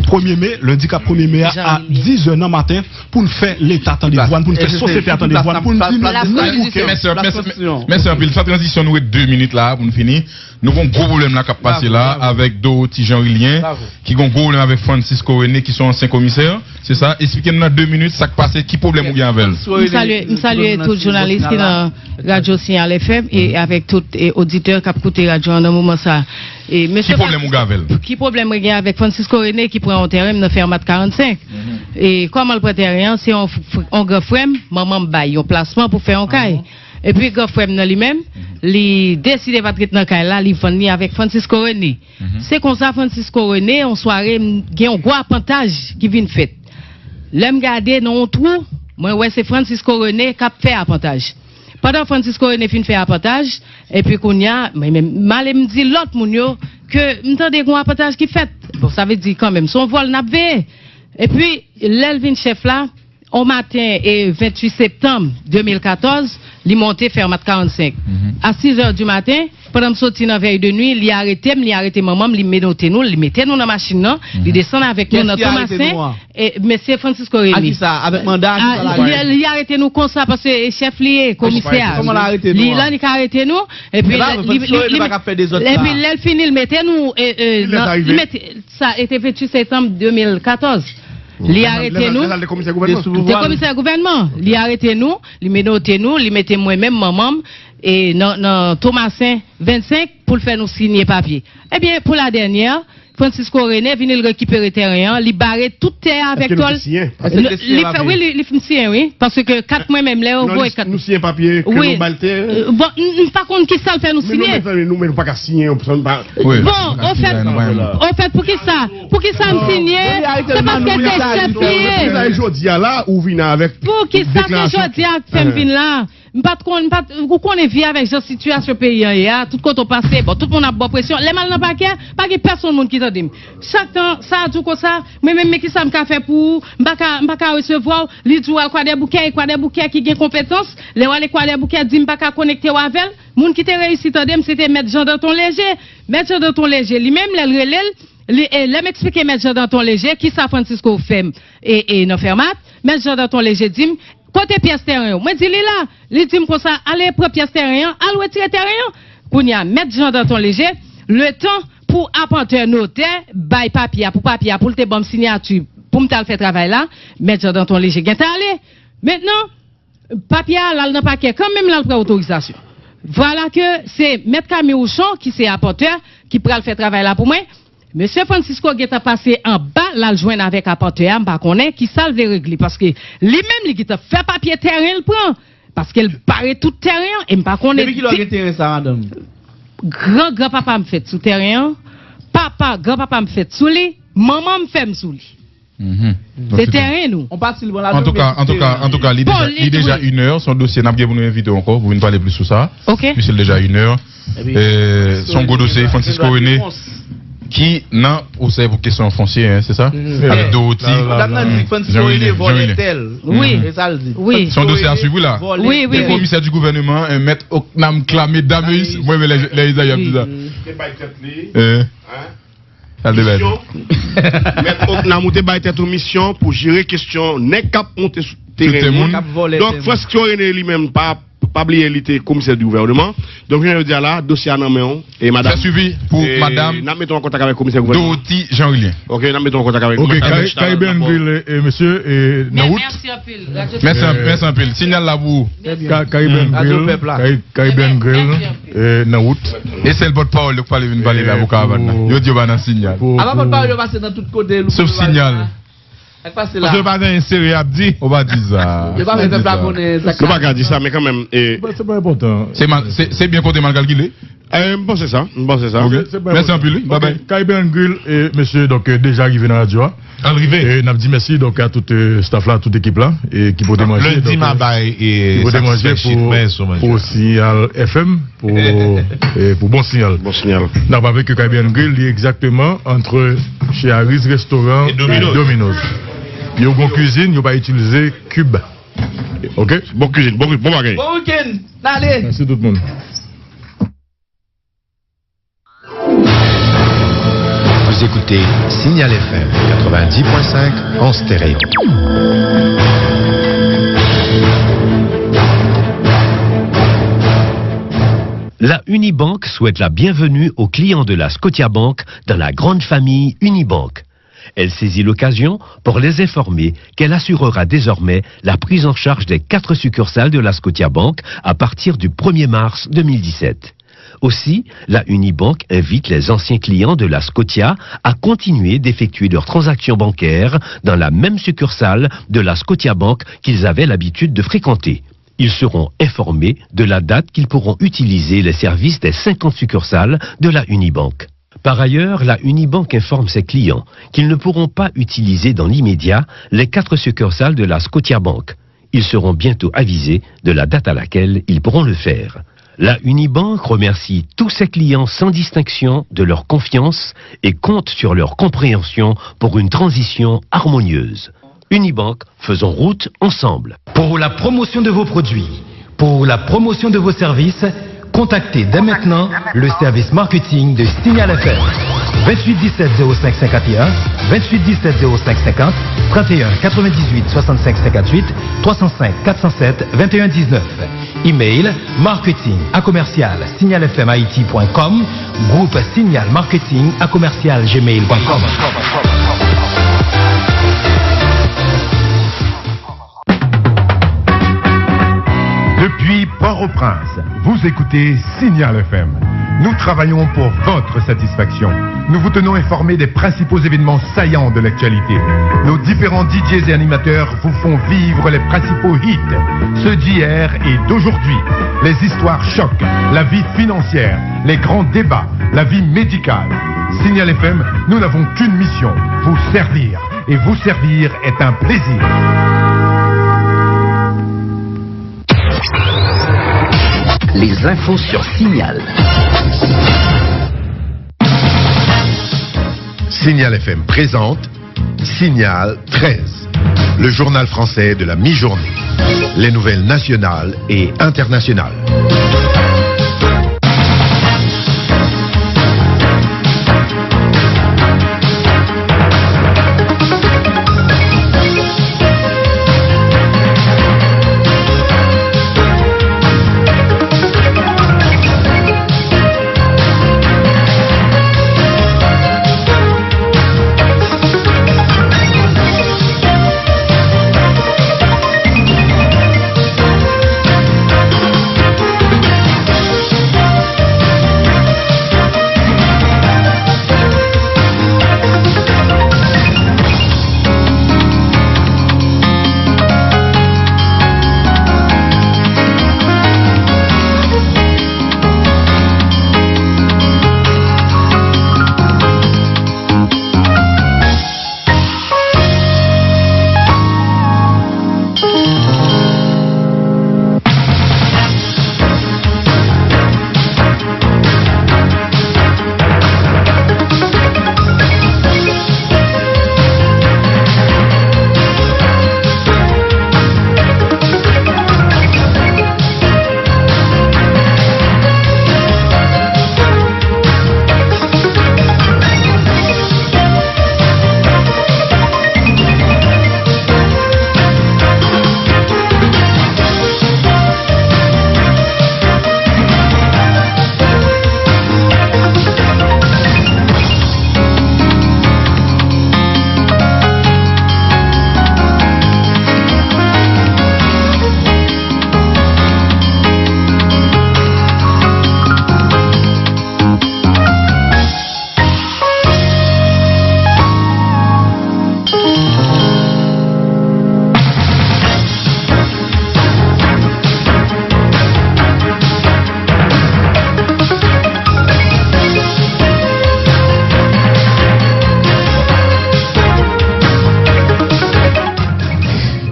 premye me, lendi k ap premye me a, a diz è nan maten, pou n fè Leta tande vwa n, pou n fè sosyete a tande vwa n, pou n di nou, nou bouke. Mèsi, mèsi, mèsi anpil. Sa tranzisyon, nou ret de minit la pou n fini. Nou gen yon gwo pwoblèm la k ap pase la avèk Dorothy Jean Rilien, ki gen yon gwo pwoblèm avèk Francisco René, ki se yon ansyen komisè. Se sa, eksplike nou nan de minit sa k pase, ki pwoblèm ou gen avè l? M salye, m salye tout jounalis ki nan radyo Signal F M e avèk tout e, oditè k ap koute radyo an nan moman sa. E, mesye Ki pwoblèm ou gen avè l? Ki pwoblèm mwen gen avèk Francisco René ki pran yon tèren m nan Fèmat karannsenk? E kòman l pran tèren an? Se yon, f- f- yon gran frè m, manman m bay yon plasman pou fè yon kay. Epi gran frè m nan li menm, li deside pa t ret nan kay la, li vann li avèk Francisco René. Se konsa Francisco René, yon sware, m gen yon gwo apantaj ki vin fèt. Lè m gade nan yon twou, mwen wè se Francisco René k ap fè apantaj. Pandan Francisco René fin fè apantaj, epi kounye a, mwen menm, m ale m di lòt moun yo ke m tande gen yon apantaj ki fèt. Bon, sa vle di kanmenm, se yon vòl n ap veye. Epi, lè l vin chèf la, on maten e venntuit septanm de mil katòz, li monte Fèmat karannsenk. A sizè di maten, pandan m soti nan vèy de nwi, li arete m, li arete manman m, li menote nou, li mete nou nan machin nan, li desann avèk nou nan Tomasen. E, mesye Francisco Remy. Ak ki sa? Avèk manda? Ak ki sa l arete? Li, li arete nou konsa paske e chèf li ye, komisè a. Kòman l arete nou an? Li la, li ka arete nou. Epi, li, li, li, epi lè l fini, l mete nou, e, e, nan, li mete, sa, e te venntuit septanm de mil katòz. Li arete nou. Te komisè gouvènman. Li arete nou, li menote nou, li mete mwen menm, manman m, e nan, nan Tomasen vennsenk pou l fè nou siyen papye. Ebyen, pou la dènyè, Francisco René vini, l rekipere tèren an, li bare tout tè a avèk tòl. Li fè, wi, li, li fin siyen, wi. Paske kat mwen menm, lè yo voye kat. Nou siyen papye ke nou ba l tè. Bon, m pa konn ki sa l fè nou siyen. Nou menm, nou menm, nou pa ka siyen. Bon, ofèt, ofèt, poukisa, poukisa m siyen? Se paske se chèf li ye. Poukisa se jodi a la ou vin avèk deklarasyon? Poukisa se jodi a k fè m vin la? M pa t konn, m pa t, ou konnen vi avèk jan sitiyasyon peyi an ye a, tout kote w pase, bon, tout moun ap ba w presyon. Lè m al nan pakè, pa gen pèsonn moun ki tande m. Chak tan, sa a di w konsa, mwen menm, men ki sa m ka fè pou ou? M pa ka, m pa ka resevwa w. Li di w al Kwadèboukè, e Kwadèboukè ki gen konpetans. Lè w ale Kwadèboukè, di m pa ka konekte w avè l. Moun ki te reyisi tande m, se te Mèt Jean Danton Léger. Mèt Jean Danton Léger, li menm, lè l rele l, li, e, lè m eksplike Mèt Jean Danton Léger ki sa Francisco fè m, e, e, nan Fèmat, Mèt Jean Danton Léger di m, kote pyès tèren yo? Mwen di li la. Li di m konsa, ale pran pyès tèren an, al retire tèren an. Kounye a, Mèt Jean Danton Léger, letan pou apantè notè bay papye a, pou papye a, pou l te ban m siyati, pou m t al fè travay la, Mèt Jean Danton Léger gentan ale. Mentnan, papye a, l al nan pakè kanmenm, l al pran otorizasyon. Vwala ke se Mèt Camille Rouchon, ki se apantè, ki pral fè travay la pou mwen. Mesye Francisco gentan pase anba, l al jwenn avèk apantè a, m pa konnen ki sa l vle regle, paske li menm, li gentan fè papye tèren l pran, paske l bare tout tèren an, e m pa konnen. Depi kilè w gen tèren sa, madanm? Gran granpapa m fèt sou tèren an, papa granpapa m fèt sou li, manman m fè m sou li. Se tèren nou. Antouka, antouka, antouka, li deja, li deja inè, se yon dosye n ap gen pou nou envite w ankò pou vin pale plis sou sa. Piske li deja inè. Se yon gwo dosye, Francisco René, ki nan pwosè pou kesyon fonsye, se sa? Avèk Dorothy. Madam nan di Francisco René vòlè tè l. Se yon dosye a swiv, wi la. Wi, wi. Komisè di gouvènman, Mèt Ocnam Clamé Dameus. Mwen renmen lè Isaiah ap di sa. Misyon. Mèt Ocnam, ou te bay tèt ou misyon pou jere kesyon nèg k ap monte sou teren moun. Donk, Francisco René li menm, pa, pa bliye li te komisè di gouvènman. Donk, jounen jodi a la, dosye a nan men w. E madanm, fè swivi pou madanm, n ap mete w an kontak avèk komisè gouvènman. Dorothy Jean Rilien. Ok, n ap mete w an kontak avèk. Ok, Caribbean Grill, e, mesye, e, nan wout. Mèsi anpil. Mèsi anpil. Sinyal la pou ou. Caribbean Grill. Caribbean Grill, e, nan wout. E sèl pòtpawòl yo k pale, vin pale la pou karavàn nan. Yo di yo pa nan sinyal. Apa pòtpawòl yo pase nan tout kote. Sof sinyal. Sa k pase la? Paske yo pa gen sere y ap di. Ou pa di sa. Yo pa fè pèp la konnen sa k pase. Nou pa ka di sa, men kanmenm, e, se pa enpòtan. Se mal, se, se byen konte, mal kalkile. E, m panse sa, m panse sa. Ok, se pa enpòtan. Mèsi anpil, wi. Bye bye. Caribbean Grill, e, mesye, donk, e, deja rive nan radyo a. Al rive. E n ap di mèsi, donk, a tout, e, staff la, tout ekip la, e ki pote manje, donk, e, ki pote manje pou, pou Signal F M. Pou, e, pou bon siyal. Bon siyal. N ap raple ke Caribbean Grill li egzakteman antre chez Harry's Restaurant e Domino's. Yo gon kwizin, yo pa itilize kib. Ok? Bon kwizin, bon, bon bagay. Bon wikenn, n ale. Mèsi tout moun. Vous écoutez Signal F M quatre-vingt-dix point cinq en stéréo. La Unibank souhaite la bienvenue aux clients de la Scotiabank dans la grande famille Unibank. Elle saisit l'occasion pour les informer qu'elle assurera désormais la prise en charge des quatre succursales de la Scotiabank à partir du premier mars deux mille dix-sept. Aussi, la Unibank invite les anciens clients de la Scotia à continuer d'effectuer leurs transactions bancaires dans la même succursale de la Scotiabank qu'ils avaient l'habitude de fréquenter. Ils seront informés de la date qu'ils pourront utiliser les services des cinquante succursales de la Unibank. Par ailleurs, la Unibank informe ses clients qu'ils ne pourront pas utiliser dans l'immédiat les quatre succursales de la Scotiabank. Ils seront bientôt avisés de la date à laquelle ils pourront le faire. La Unibank remercie tous ses clients sans distinction de leur confiance et compte sur leur compréhension pour une transition harmonieuse. Unibank, faisons route ensemble. Pour la promotion de vos produits, pour la promotion de vos services, contactez dès maintenant le service marketing de Signal F M. Vingt-huit dix-sept zéro cinq cinquante et un, vingt-huit dix-sept zéro cinq cinquante, trente et un quatre-vingt-dix-huit soixante-cinq cinquante-huit, trois cent cinq quatre cent sept vingt et un dix-neuf. Email, marketing à commercial signal f m haiti point com, groupe signal marketing à commercial gmail point com. Depuis Port-au-Prince, vous écoutez Signal F M. Nous travaillons pour votre satisfaction. Nous vous tenons informés des principaux événements saillants de l'actualité. Nos différents D Js et animateurs vous font vivre les principaux hits, ceux d'hier et d'aujourd'hui. Les histoires chocs, la vie financière, les grands débats, la vie médicale. Signal F M, nous n'avons qu'une mission, vous servir. Et vous servir est un plaisir. Les infos sur Signal. Signal F M présente Signal treize, le journal français de la mi-journée. Les nouvelles nationales et internationales.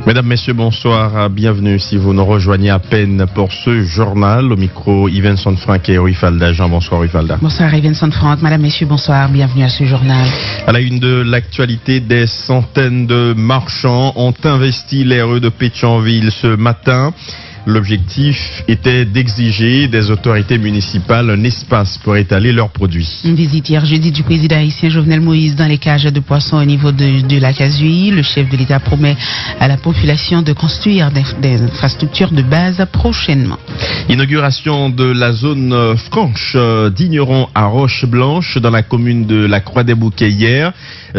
Mesdames, Messieurs, bonsoir, bienvenue si vous nous rejoignez à peine pour ce journal. Au micro, Yvenson Franck et Rifalda Jean. Bonsoir Rifalda. Bonsoir Yvenson Franck, Madame, Messieurs, bonsoir, bienvenue à ce journal. À la une de l'actualité, des centaines de marchands ont investi les rues de Pétion-Ville ce matin. L'objectif était d'exiger des autorités municipales un espace pour étaler leurs produits. Une visite hier jeudi du président haïtien Jovenel Moïse dans les cages de poissons au niveau de, de la Cazuille. Le chef de l'État promet à la population de construire des, des infrastructures de base prochainement. Inauguration de la zone, euh, franche, euh, d'Igneron à Roche Blanche dans la commune de la Croix des Bouquets hier.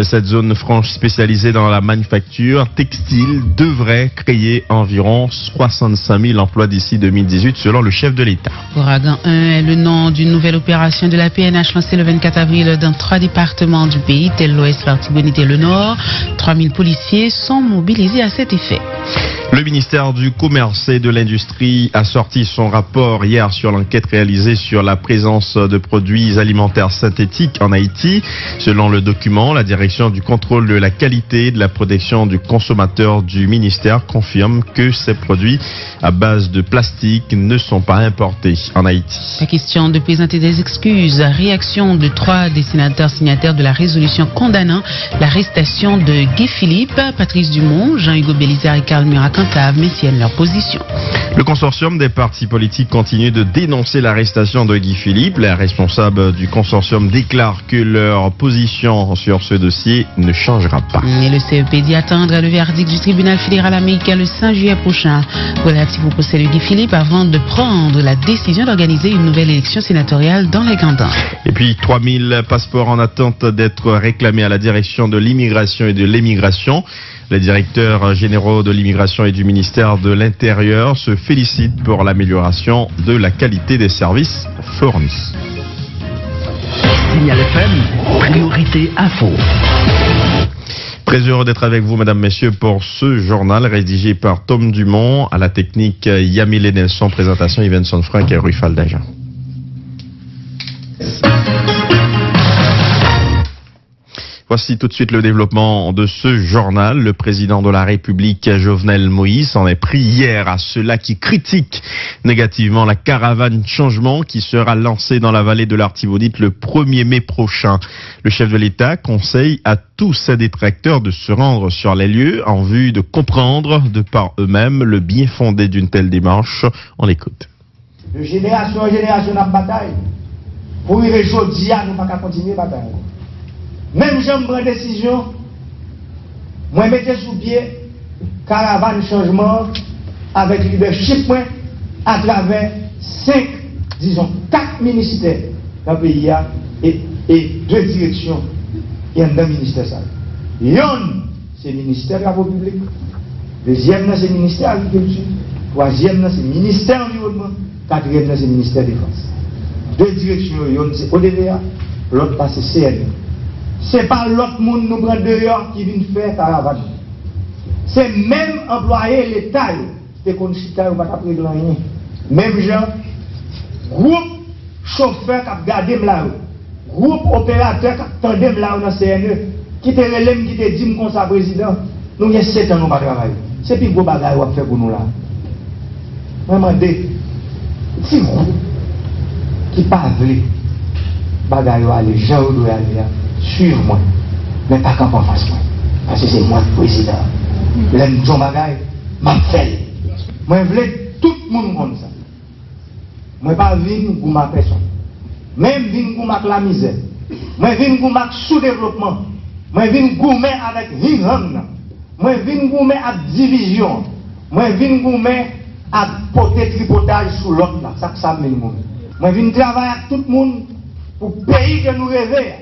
Cette zone franche spécialisée dans la manufacture textile devrait créer environ soixante-cinq mille emplois d'ici deux mille dix-huit, selon le chef de l'État. Ouragan un est le nom d'une nouvelle opération de la P N H lancée le vingt-quatre avril dans trois départements du pays, tels l'Ouest, l'Artibonite et le Nord. Trois mille policiers sont mobilisés à cet effet. Le ministère du Commerce et de l'Industrie a sorti son rapport hier sur l'enquête réalisée sur la présence de produits alimentaires synthétiques en Haïti. Selon le document, la Direction du contrôle de la qualité et de la protection du consommateur du ministère confirme que ces produits à base de plastique ne sont pas importés en Haïti. La question de présenter des excuses. Réaction de trois des sénateurs signataires de la résolution condamnant l'arrestation de Guy Philippe. Patrice Dumont, Jean-Hugo Belizaire et Carl Murat Cantave maintiennent leur position. Le consortium des partis politiques continue de dénoncer l'arrestation de Guy Philippe. Les responsables du consortium déclarent que leur position sur ce dossier ne changera pas. Et le C E P dit attendre le verdict du tribunal fédéral américain le cinq juillet prochain relatif au procès de Guy Philippe avant de prendre la décision d'organiser une nouvelle élection sénatoriale dans les Grandes Antilles. Et puis, trois mille passeports en attente d'être réclamés à la direction de l'immigration et de l'émigration. Les directeurs généraux de l'immigration et du ministère de l'Intérieur se félicitent pour l'amélioration de la qualité des services fournis. Signal F M, Priorité Info. Très heureux d'être avec vous, mesdames, messieurs, pour ce journal rédigé par Tom Dumont, à la technique, Yamile Nelson, présentation, Yvenson Franck et Rufal Dajan. Voici tout de suite le développement de ce journal. Le président de la République, Jovenel Moïse, s'en est pris hier à ceux-là qui critiquent négativement la caravane changement qui sera lancée dans la vallée de l'Artibonite le premier mai prochain. Le chef de l'État conseille à tous ses détracteurs de se rendre sur les lieux en vue de comprendre de par eux-mêmes le bien fondé d'une telle démarche. On l'écoute. De jenerasyon an jenerasyon, n ap batay. Pou rive jodi a, nou pa ka kontinye batay ankò. Menm jan m pran desizyon, mwen mete sou pye karavàn chanjman an avèk lidèchip mwen, atravè senk, dizon, kat ministè nan peyi a e, e de direksyon ki anndan ministè sa yo. Yonn, se ministè travo piblik. Dezyèm nan se ministè agrikilti. Twazyèm nan se ministè anviwònman. Katriyèm nan se ministè defans. De direksyon yo, yonn se O D V A, lòt la se C N E. Se pa lòt moun nou pran deyò ki vin fè karavàn nan. Se menm anplwaye Leta yo ki te konn chita, yo pa t ap regle anyen. Menm jan, gwoup chofè k ap gade m la yo, gwoup operatè k ap tande m la yo nan C N E, ki te rele m, ki te di m konsa, "Prezidan, nou gen sèt an nou pa travay. Se pi gwo bagay w ap fè pou nou la." Mwen mande, ti gwoup ki pa vle bagay yo ale jan yo dwe ale a, swiv mwen, men pa kanpe anfas mwen, paske se mwen k prezidan. Lè m di yon bagay, m ap fè l. Mwen vle tout moun konn sa. Mwen pa vin goumen ak pèsonn. Men m vin goumen ak lamizè. Mwen vin goumen ak soudevlopman. Mwen vin goumen avèk hing-hang nan. Mwen vin goumen ak divizyon. Mwen vin goumen ak pote tripotaj sou lòt la. Sa k sa m vin goumen. Mwen vin travay ak tout moun pou peyi ke nou reve a.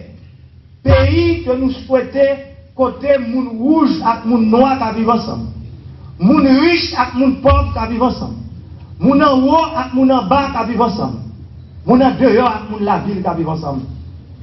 Peyi ke nou swete, kote moun wouj ak moun nwa ka viv ansanm. Moun rich ak moun pòv ka viv ansanm. Moun anwo ak moun anba ka viv ansanm. Moun andeyò ak moun lavil ka viv ansanm.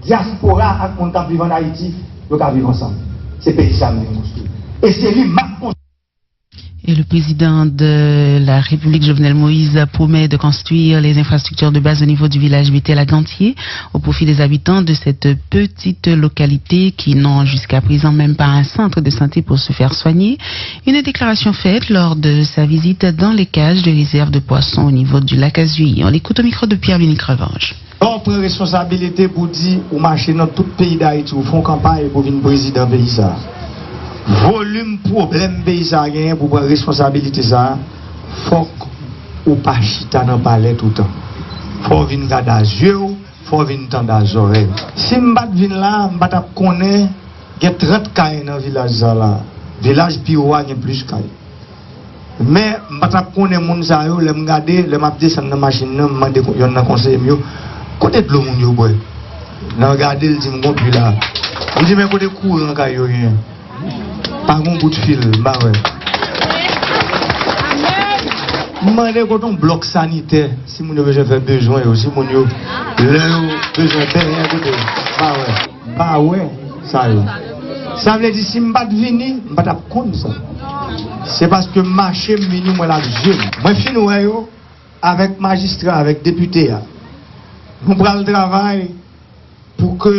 Dyaspora ak moun k ap viv ann Ayiti, yo ka viv ansanm. Se peyi sa a m vin konstwi. E se li m ap konstwi. Et le président de la République, Jovenel Moïse, promet de construire les infrastructures de base au niveau du village Bétel à Ganthier au profit des habitants de cette petite localité qui n'ont jusqu'à présent même pas un centre de santé pour se faire soigner. Une déclaration faite lors de sa visite dans les cages de réserve de poissons au niveau du lac Azuillet. On l'écoute au micro de Pierre-Louis Crevange. Lè w pran responsabilite pou di ou mache nan tout peyi Dayiti, ou fè yon kanpay pou vin prezidan peyi sa a. Volim pwoblèm peyi sa a genyen pou pran responsabilite sa a, fòk ou pa chita nan palè toutan. Fò w vin gade a zye w, fò w vin tande a zòrèy w. Si m pa t vin la a, m pa t ap konnen gen trant kay nan vilaj sa la. Vilaj pi wo a gen plis kay. Men, m pa t ap konnen moun sa yo, lè m gade, lè m ap desann nan machin nan, m mande yonn nan konseye m yo, "Kote dlo moun yo bwè?" Nan gade, l di m, "Gon pi la." M di, "Men kote kouran kay yo genyen?" Pa gon bout fil, m pa wè. M mande kote yon blòk sanitè, si moun yo bezwen fè bezwen yo, si moun yo, lè yo bezwen benyen kote, m pa wè. M pa wè sa yo. Sa vle di, si m pa t vini, m pa t ap konn sa. Se paske m mache, m vini, m wè l ak zye m. Mwen fin wè yo avèk majistra, avèk depite a. Nou pral travay pou ke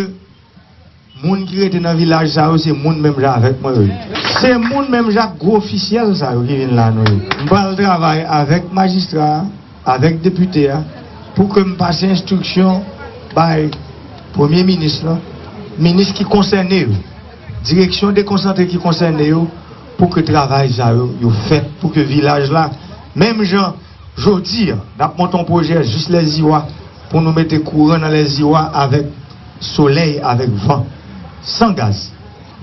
moun ki rete nan vilaj sa yo, se moun menm jan avèk mwen yo ye. Se moun menm jan ak gwo ofisyèl sa yo ki vin la nou ye. M pral travay avèk majistra a, avèk depite a, pou ke m pase enstriksyon bay premye minis lan, minis ki konsène yo, direksyon dekonsantre ki konsène yo, pou ke travay sa yo, yo fèt, pou ke vilaj la, menm jan jodi a, n ap monte yon pwojè jis Lèziwa pou nou mete kouran nan Lèziwa avèk solèy, avèk van, san gaz.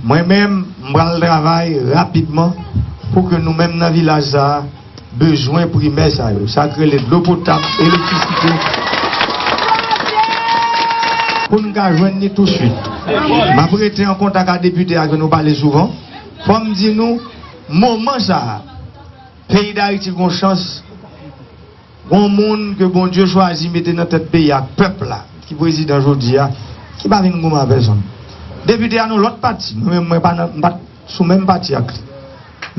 Mwen menm, m pral travay rapidman pou ke nou menm nan vilaj sa a, bezwen primè sa yo, sa k rele dlo potab, elektrisite, pou n ka jwenn li touswit. M ap rete an kontak ak depite a ke nou pale souvan. Fò m di nou, moman sa a, peyi Dayiti gon chans, gon moun ke Bondye chwazi mete nan tèt peyi a ak pèp la, ki prezidan jodi a, ki pa vin goumen a pèsonn. Depite a nan lòt pati, mwen menm mwen pa nan, m pa t sou menm pati ak li.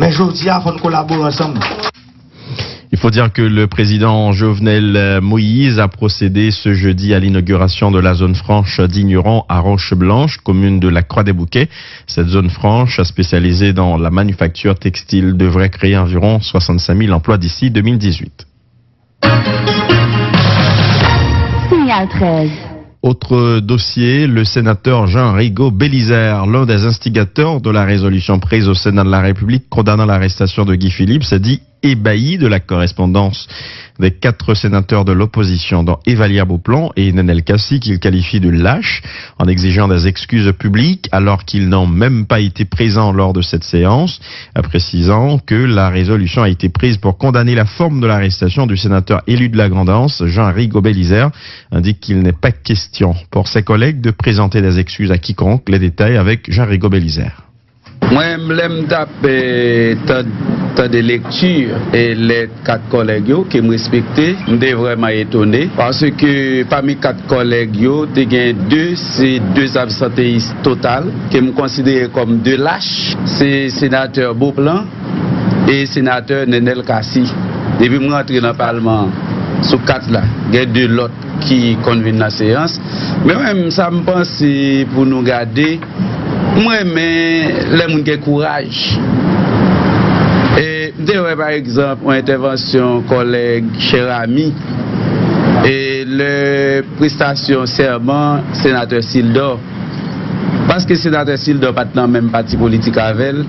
Men jodi a, fò n kolabore ansanm. Il faut dire que le président Jovenel Moïse a procédé ce jeudi à l'inauguration de la zone franche d'Igneran à Roche Blanche, commune de la Croix des Bouquets. Cette zone franche, spécialisée dans la manufacture textile, devrait créer environ soixante-cinq mille emplois d'ici deux mille dix-huit. Signal treize. Autre dossier, le sénateur Jean Rigaud Bélizaire, l'un des instigateurs de la résolution prise au Sénat de la République condamnant l'arrestation de Guy Philippe, s'est dit ébahi de la correspondance des quatre sénateurs de l'opposition, dont Evalière Beauplan et Nenel Cassy, qu'il qualifie de lâche, en exigeant des excuses publiques alors qu'ils n'ont même pas été présents lors de cette séance, précisant que la résolution a été prise pour condamner la forme de l'arrestation du sénateur élu de la Grande Anse, Jean Rigaud Bélizaire, indique qu'il n'est pas question pour ses collègues de présenter des excuses à quiconque. Les détails avec Jean Rigaud Bélizaire. Mwen, lè m t ap, eh, tan-, tande lekti, eh, lèt kat kòlèg yo, ke m respekte, m te vrèman etone, paske pami kat kòlèg yo, te gen de, se de absanteyis total, ke m konsidere kòm de lach, se senatè Beauplan e senatè Nenel Cassy. Depi m rantre nan palman an, sou kat la, gen de lòt ki konn vin nan seyans. Men mwen menm, sa m panse pou nou gade, m renmen lè moun gen kouraj. E m te wè, pa egzanp, yon entèvansyon kòlèg Cheramy, e lè prestasyon sèman senatè Sildor. Paske senatè Sildor pa t nan menm pati politik avè l,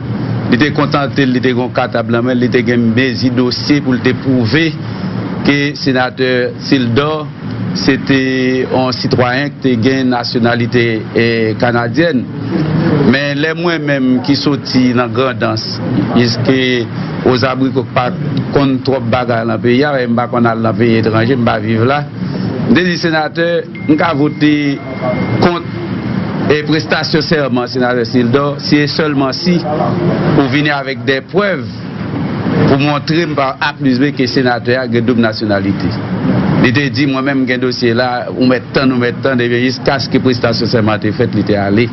li te kontante l, li te gen yon katab nan men l, li te gen mezi dosye pou l te pwouve ke senatè Sildor se te yon sitwayen ki te gen nasyonalite, eh, kanadyèn. Men lè mwen menm ki soti nan Grandans, jiske Ozabriko, k pa konn twòp bagay nan peyi a, m pa konn al nan peyi etranje, m pa viv la. M te di, senatè, m ka vote kont, eh, prestasyon sèman senatè Sildor, si e sèlman si ou vini avèk de prèv pou montre m pa A plis B ke senatè a gen doub nasyonalite. Li te di, mwen menm m gen dosye la, ou mèt tann, ou mèt tann, ebyen jiskaske prestasyon sèman an te fèt, li te ale.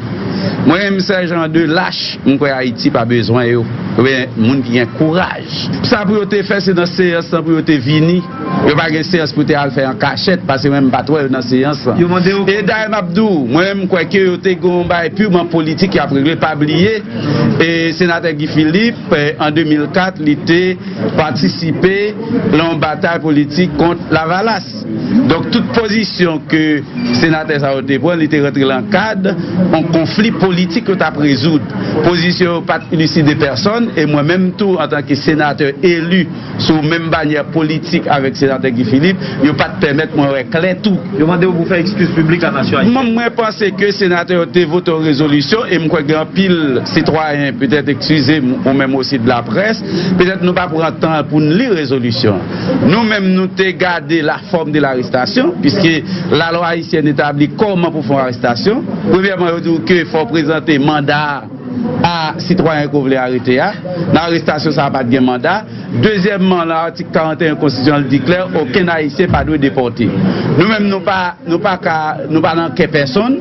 Mwen menm, sèjan de lach, m kwè Ayiti pa bezwen yo. Oubyen moun ki gen kouraj. Sa pou yo te fè, se nan seyans lan pou yo te vini. Yo pa gen seyans pou te al fè an kachèt, paske mwen menm m pa t wè yo nan seyans lan. Yo mande yo. E dayè m ap di w, mwen menm m kwè ke yo te gen yon bagay piman politik y ap regle. Pa bliye, e senatè Guy Philippe, eh, an de mil kat, li te patisipe nan yon batay politik kont Lavalas. Donk, tout pozisyon ke senatè sa yo te pran, li te rantre lan kad yon konfli politik yo t ap rezoud. Pozisyon yo pa t iliside pèsonn, e mwen menm tou, antanke senatè eli sou menm banyè politik avèk senatè Guy Philippe, yo pa t pèmèt mwen wè klè tou. Yo mande w pou fè ekskiz piblik a nasyon ayisyen. Mwen, mwen panse ke senatè yo te vote yon rezolisyon, e m kwè gen anpil sitwayen, petèt, eskize m, ou menm osi de laprès, petèt nou pa pran tan pou n li rezolisyon. Nou menm, nou te gade la forme de l'arrestation, puisque la loi haïtienne établit comment pour faire une arrestation. Premyèman, yo di w ke fò w prezante manda a sitwayen ke w vle arete a. Nan arestasyon sa a, pa t gen manda. Dezyèmman, nan atik karant e en konstitisyon an, li di klè, okenn Ayisyen pa dwe depòte. Nou menm, nou pa, nou pa ka, nou pa nan kè pèsonn.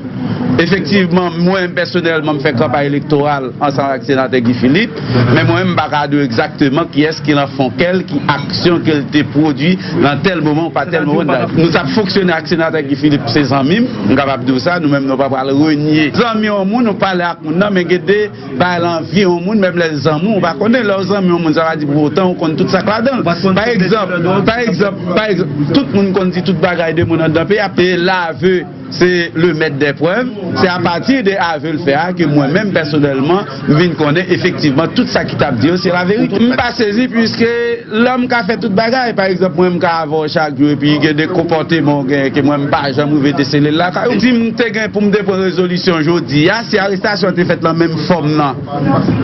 Efektivman, mwen pèsonèlman, m fè kanpay elektoral ansanm ak senatè Guy Philippe, men mwen menm, m pa ka di w egzakteman kiyès ki nan fon kè l, ki aksyon ke l te pwodui nan tèl moman ou pa tèl moman. Nou t ap fonksyone ak senatè Guy Philippe, se zanmi m, m kapab di w sa, nou menm, nou pa pral renye zanmi yon moun, ou pale ak moun nan, men gen de bagay lan vi yon moun, menm lè zanmi w, ou pa konnen lè w zanmi yon moun, sa pa di pou otan ou konn tout sa k ladan l. Pa egzanp, pa egzanp, pa egzanp, tout moun konn di tout bagay de moun anndan peyi a, e lave se le mèt dè prèv, se apati de ave l fè a ke mwen menm pèsonèlman, m vin konnen efektivman tout sa ki t ap di yo se laverite. M pa sezi, piske lòm ka fè tout bagay. Pa egzanp, mwen, m ka avè w chak jou, epi gen de konpòteman w genyen ke mwen, m pa janm rive desele l lakay ou. Si m te gen pou m te pran rezolisyon jodi a, si arestasyon an te fèt lan menm fòm nan,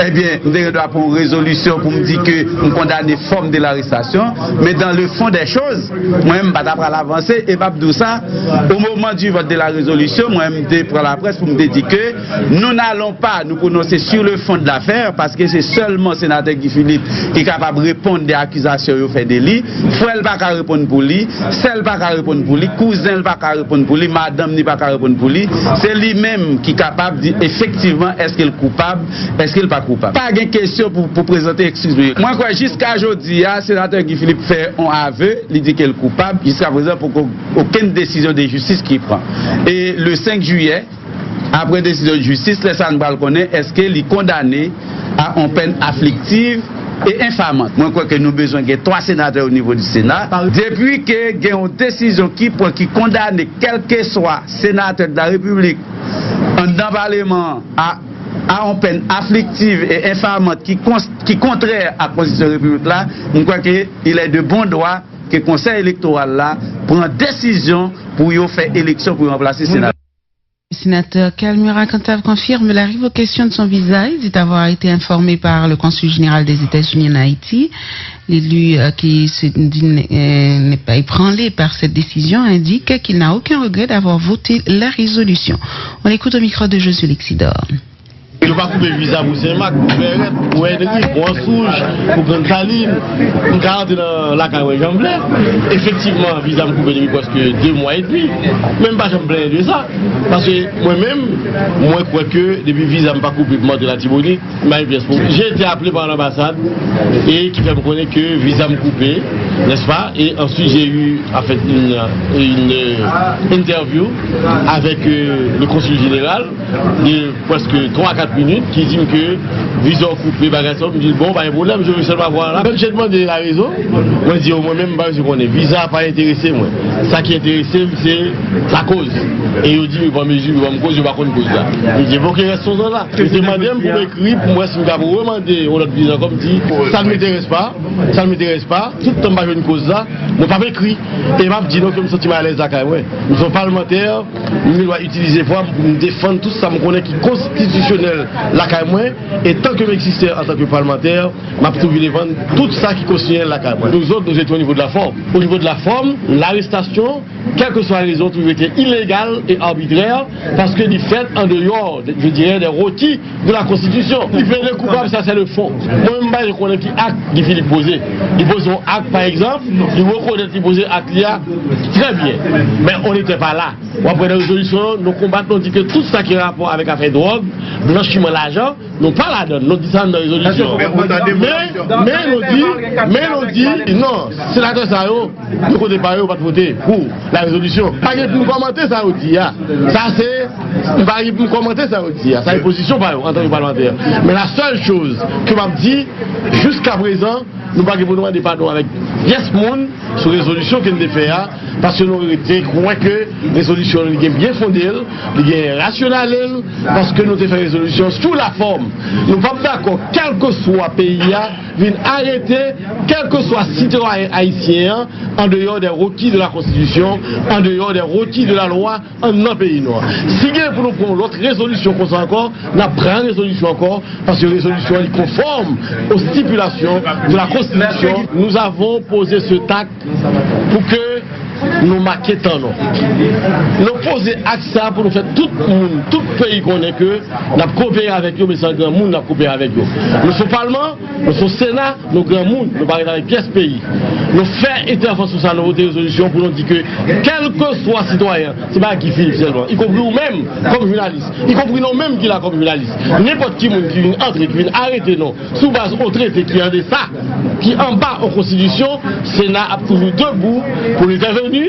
ebyen, m te gen dwa pran yon rezolisyon pou m di ke m kondane forme de l'arrestation, men dans le fond des choses, mwen, m pa ta pral avanse, e m ap di w sa, au moment du vote de la résolution, mwen, m te pran laprès pou m te di ke nous n'allons pas nous prononcer sur le fond de l'affaire, paske se sèlman senatè Guy Philippe ki kapab reponn de akizasyon yo fè de li. Frè l pa ka reponn pou li, sè l pa ka reponn pou li, kouzen l pa ka reponn pou li, madanm ni pa ka reponn pou li. Se li menm ki kapab di efektivman èske l koupab, èske l pa koupab. Pa gen kesyon pou, pou prezante ekskiz li. Mwen kwè jiska jodi a, senatè Guy Philippe fè yon ave, li di ke l koupab. Jiska prezan, poko okenn desizyon de jistis ki pran. E le senk jiyè, apre desizyon jistis, lè sa a nou pral konnen èske li kondane a on pèn afliktiv e enfamant. Mwen kwè ke nou bezwen gen twa senatè o nivo di Sena. Depi ke gen yon desizyon ki pran ki kondane kèlkeswa senatè de la Repiblik anndan paleman an a, a on pèn afliktiv e enfamant ki, ki kontrè ak konstitisyon Repiblik la, mwen kwè ke il est de bon droit ke Konsèy Elektoral la pran desizyon pou yo fè eleksyon pou yo ranplase senatè. Le sénateur Cal Murray Cantave confirme la révocation de son visa. Il dit avoir été informé par le consul général des États-Unis en Haïti. L'élu, euh, qui se dit n- euh, n'est pas ébranlé par cette décision indique qu'il n'a aucun regret d'avoir voté la résolution. On l'écoute au micro de Josué Lexidor. Yo pa koupe viza pou Senmak, pou Vèrèt, pou Ènri, pou Ansouj, pou Grann Salin. M ka rantre nan lakay mwen jan m vle. Efektivman, viza m koupe depi prèske de mwa edmi. Men m pa janm plenyen de sa. Paske mwen menm, mwen kwè ke depi viza m pa koupe pou m antre Latibonit, m pa gen pyès pwoblèm. J'ai été appelé par l'ambassade et qui fait me connaître que viza m koupe, n'est-ce pas? Et ensuite, j'ai eu, en fait, une, une, euh, interview avec, euh, le consul général de presque twa kat minit, ki di m ke viza w koupe, bagay sa, m di l, bon, pa gen pwoblèm, je veux seulement voir la. Quand j'ai demandé la raison, mwen di yo, mwen menm, m pa bezwen konnen. Viza a pa enterese mwen. Sa ki enterese m, se lakoz. E yo di m yo pran mezi, yo ban m koz, yo pa konn koz la. M di, bon, ok, restons-en là. Yo te mande m pou m ekri, pou m wè si m ka remande yon lòt viza ankò, m di, ça ne m'intéresse pas, ça ne m'intéresse pas. Tout tan m pa jwenn koz la, mwen p ap ekri. E m ap di nou ke m santi m alèz lakay mwen. M se yon palmantè, m gen dwa itilize vwa m pou m defann tout sa m konnen ki konstitisyonèl. lakay mwen, e tanke m egziste antanke palmantè, m ap toujou defann tout sa ki konstisyonèl lakay mwen. Nou zòt, nou se te o nivo de la fòm. O nivo de la fòm, larestasyon, kèlkeswa rezon, toujou rete ilegal e arbitrè, paske li fèt an deyò, je dirais, des requis de la Constitution. Li plede koupab, sa se le fon. Mwen menm, m pa konnen ki ak Guy Philippe poze. Li poze yon ak, pa egzanp, li rekonèt li poze ak li a, trè byen. Men on n'était pas là. W ap wè nan rezolisyon, nou konbat, nou di ke tout sa ki rapò avèk afè dwòg, blanchiman lajan, nou pa ladan, nou di sa nan rezolisyon. Men, men nou di, men nou di, non, senatè sa yo, de kote pa yo, pa t vote pou la rezolisyon. Pa gen pou m kòmante sa yo di a. Sa se, m pa gen pou m kòmante sa yo di a. Sa se pozisyon pa yo, antanke palmantè. Men la sèl choz ke m ap di, jiska prezan, nou pa gen pou nou mande padon avèk pyès moun sou rezolisyon ke n te fè a, paske nou rete kwè ke rezolisyon li gen byen fonde l, li gen rasyonale l, paske nou te fè rezolisyon sou la fòm. Nou p ap dakò, kèlkeswa peyi a vin arete kèlkeswa sitwayen ayisyen an, an dehors des requis de la Constitution, an dehors des requis de la loi, anndan peyi nou an. Si gen pou nou pran yon lòt rezolisyon konsa ankò, n ap pran rezolisyon ankò, paske rezolisyon an li konfòm aux stipulations de la Constitution. Nous avons posé cet acte pou ke nou make tan nou. Nou poze ak sa pou nou fè tout moun, tout peyi konnen ke n ap koopere avèk yo, men se an granmoun n ap koopere avèk yo. Nou se yon palman, nou se yon sena, nou granmoun, nou pa ret avèk pyès peyi. Nou fè entèvansyon sa, nou vote rezolisyon pou nou di ke kèlkeswa sitwayen, se pa Guy Philippe sèlman, ikonpri ou menm kòm jounalis, ikonpri nou menm ki la kòm jounalis, nenpòt ki moun ki vin antre, ki vin arete nou sou baz yon trete ki an desa, ki anba yon konstitisyon, Sena ap toujou debou pou l entèveni,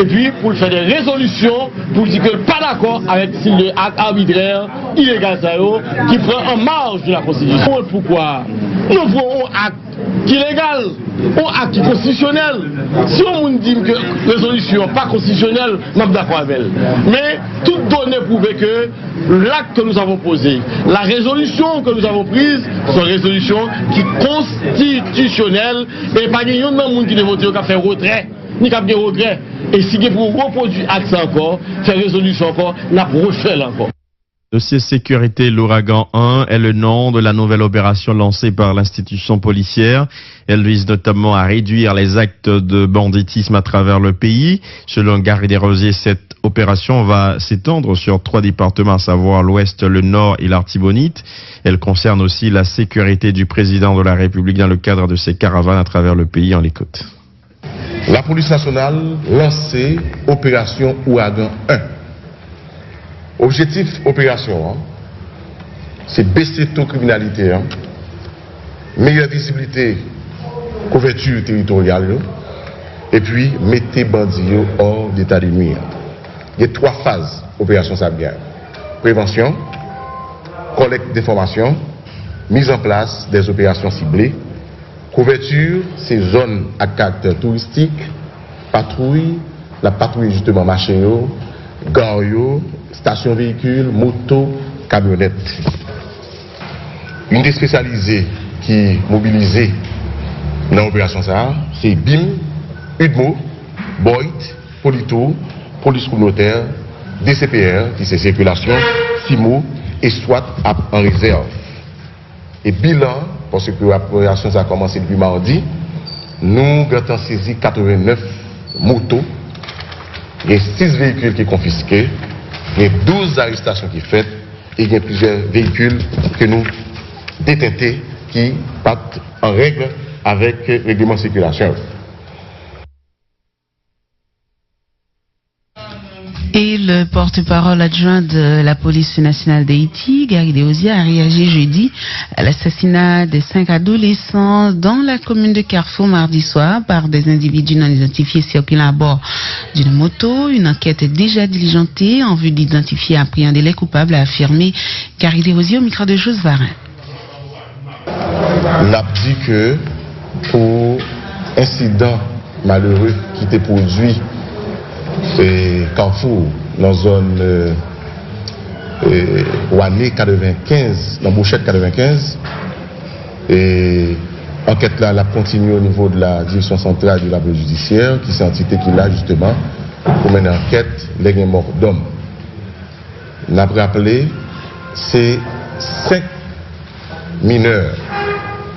epi pou l fè de rezolisyon pou l di ke l pa dakò avèk stil de ak arbitrè, ilegal sa yo ki pran an maj de la Constitution. Poukwa nou pran yon ak ki legal, yon ak ki konstitisyonèl? Si yon moun di m ke rezolisyon an pa konstitisyonèl, m ap dakò avè l. Men tout done pwouve ke l'acte que nous avons posé, la résolution que nous avons prise, se yon rezolisyon ki konstitisyonèl, e pa gen youn nan moun ki te vote yo k ap fè retrè, ni k ap gen regrè. E si gen pou repwodui ak sa ankò, fè rezolisyon ankò, n ap refè l ankò. Dossier sécurité, l'Ouragan un est le nom de la nouvelle opération lancée par l'institution policière. Elle vise notamment à réduire les actes de banditisme à travers le pays. Selon Garry Desrosiers, cette opération va s'étendre sur trois départements, à savoir l'Ouest, le Nord et l'Artibonite. Elle concerne aussi la sécurité du président de la République dans le cadre de ses caravanes à travers le pays. On l'écoute. Lapolis nasyonal lanse Operasyon Ouragan en. Objektif operasyon an, se bese to kriminalite an, meyè viziblite kouvèti teritoryal yo, epi mete bandi yo hors d'état de nuire. Gen twa faz operasyon sa ap gen. Prevansyon, kòlèk enfòmasyon, mise en place des opérations ciblées, kouvèti se zòn ak karaktè touristik, patwouy, n ap patwouye jisteman mache yo, gar yo, estasyon veyikil, moto, kamyonèt. Inite espesyalize ki mobilize nan operasyon sa a, se bim, udmo, boit, Politour, Polis Kominotè, D C P R, ki se Sikilasyon, Simo, e swat ap an rezèv. E bilan, paske operasyon sa a kòmanse depi madi, nou gentan sezi katrevennnèf moto, gen sis veyikil ki konfiske, gen douz arestasyon ki fèt, e gen plizyè veyikil ke nou detente ki pa t an règ avèk règleman sikilasyon yo. Et le porte-parole adjoint de la Police nationale d'Haïti, Garry Desrosiers, a réagi jeudi à l'assassinat de cinq adolescents dans la commune de Carrefour mardi soir par des individus non identifiés circulant à bord d'une moto. Une enquête est déjà diligentée en vue d'identifier et appréhender les coupables, a affirmé Garry Desrosiers au micro de Jos Varin. N ap di ke pou ensidan malere ki te pwodui, e, Kafou, nan zòn, e, e, Wane katrevenkenz, nan Bouchèt katrevenkenz, e, ankèt la, l ap kontinye o nivo de la Direction Centrale de la Police Judiciaire, ki se antite ki la, jisteman, pou mennen ankèt lè gen mò dòm. N ap raple, se Senk minè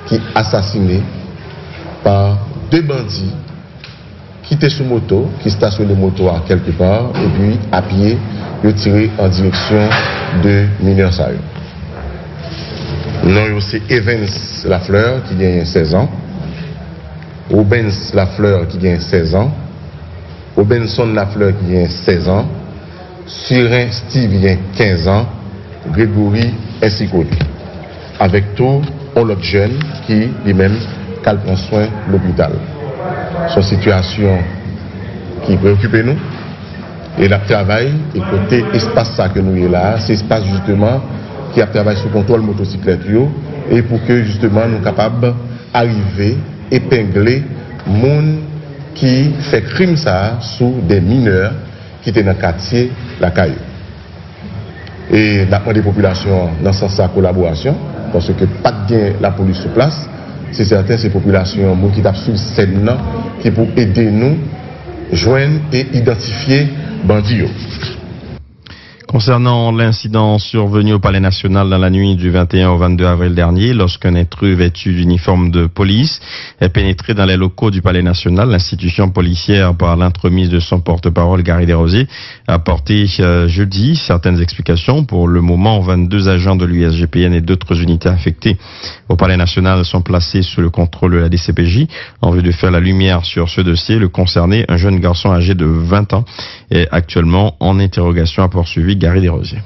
ki asasine pa de bandi ki te sou moto, ki stasyone moto a kèlke pa, epi a pye, yo tire an direksyon de minè sa yo. Non yo se Evens Lafleur, ki genyen sèz an, Robens Lafleur, ki genyen sèz an, Robenson Lafleur, ki genyen sèz an, Surin Steve, ki genyen kenz an, Gregory Ensikoli. Avèk tou yon lòt jèn ki, li menm, k al pran swen lopital. Se yon sitiyasyon ki preokipe nou, e n ap travay, e kote espas sa ke nou ye la a, se espas, jisteman, ki ap travay sou kontwòl motosiklèt yo, e pou ke, jisteman, nou kapab arive epengle moun ki fè krim sa a sou de minè ki te nan katye lakay yo. E n ap mande popilasyon an, nan sans sa, kolaborasyon, paske pa t gen lapolis sou plas. Se sèten, se popilasyon an, moun ki t ap swiv sèn nan, ki pou ede nou jwenn e idantifye bandi yo. Concernant l'incident survenu au Palais National dans la nuit du vingt et un au vingt-deux avril dernier, lorsqu'un intrus vêtu d'uniforme de police est pénétré dans les locaux du Palais National, l'institution policière, par l'entremise de son porte-parole, Garry Desrosiers, a apporté, euh, jeudi certaines explications. Pour le moment, vingt-deux agents de l'U S G P N et d'autres unités affectées au Palais National sont placés sous le contrôle de la D C P J en vue de faire la lumière sur ce dossier. Le concerné, un jeune garçon âgé de vingt ans, est actuellement en interrogation, a poursuivi Garry Desrosiers.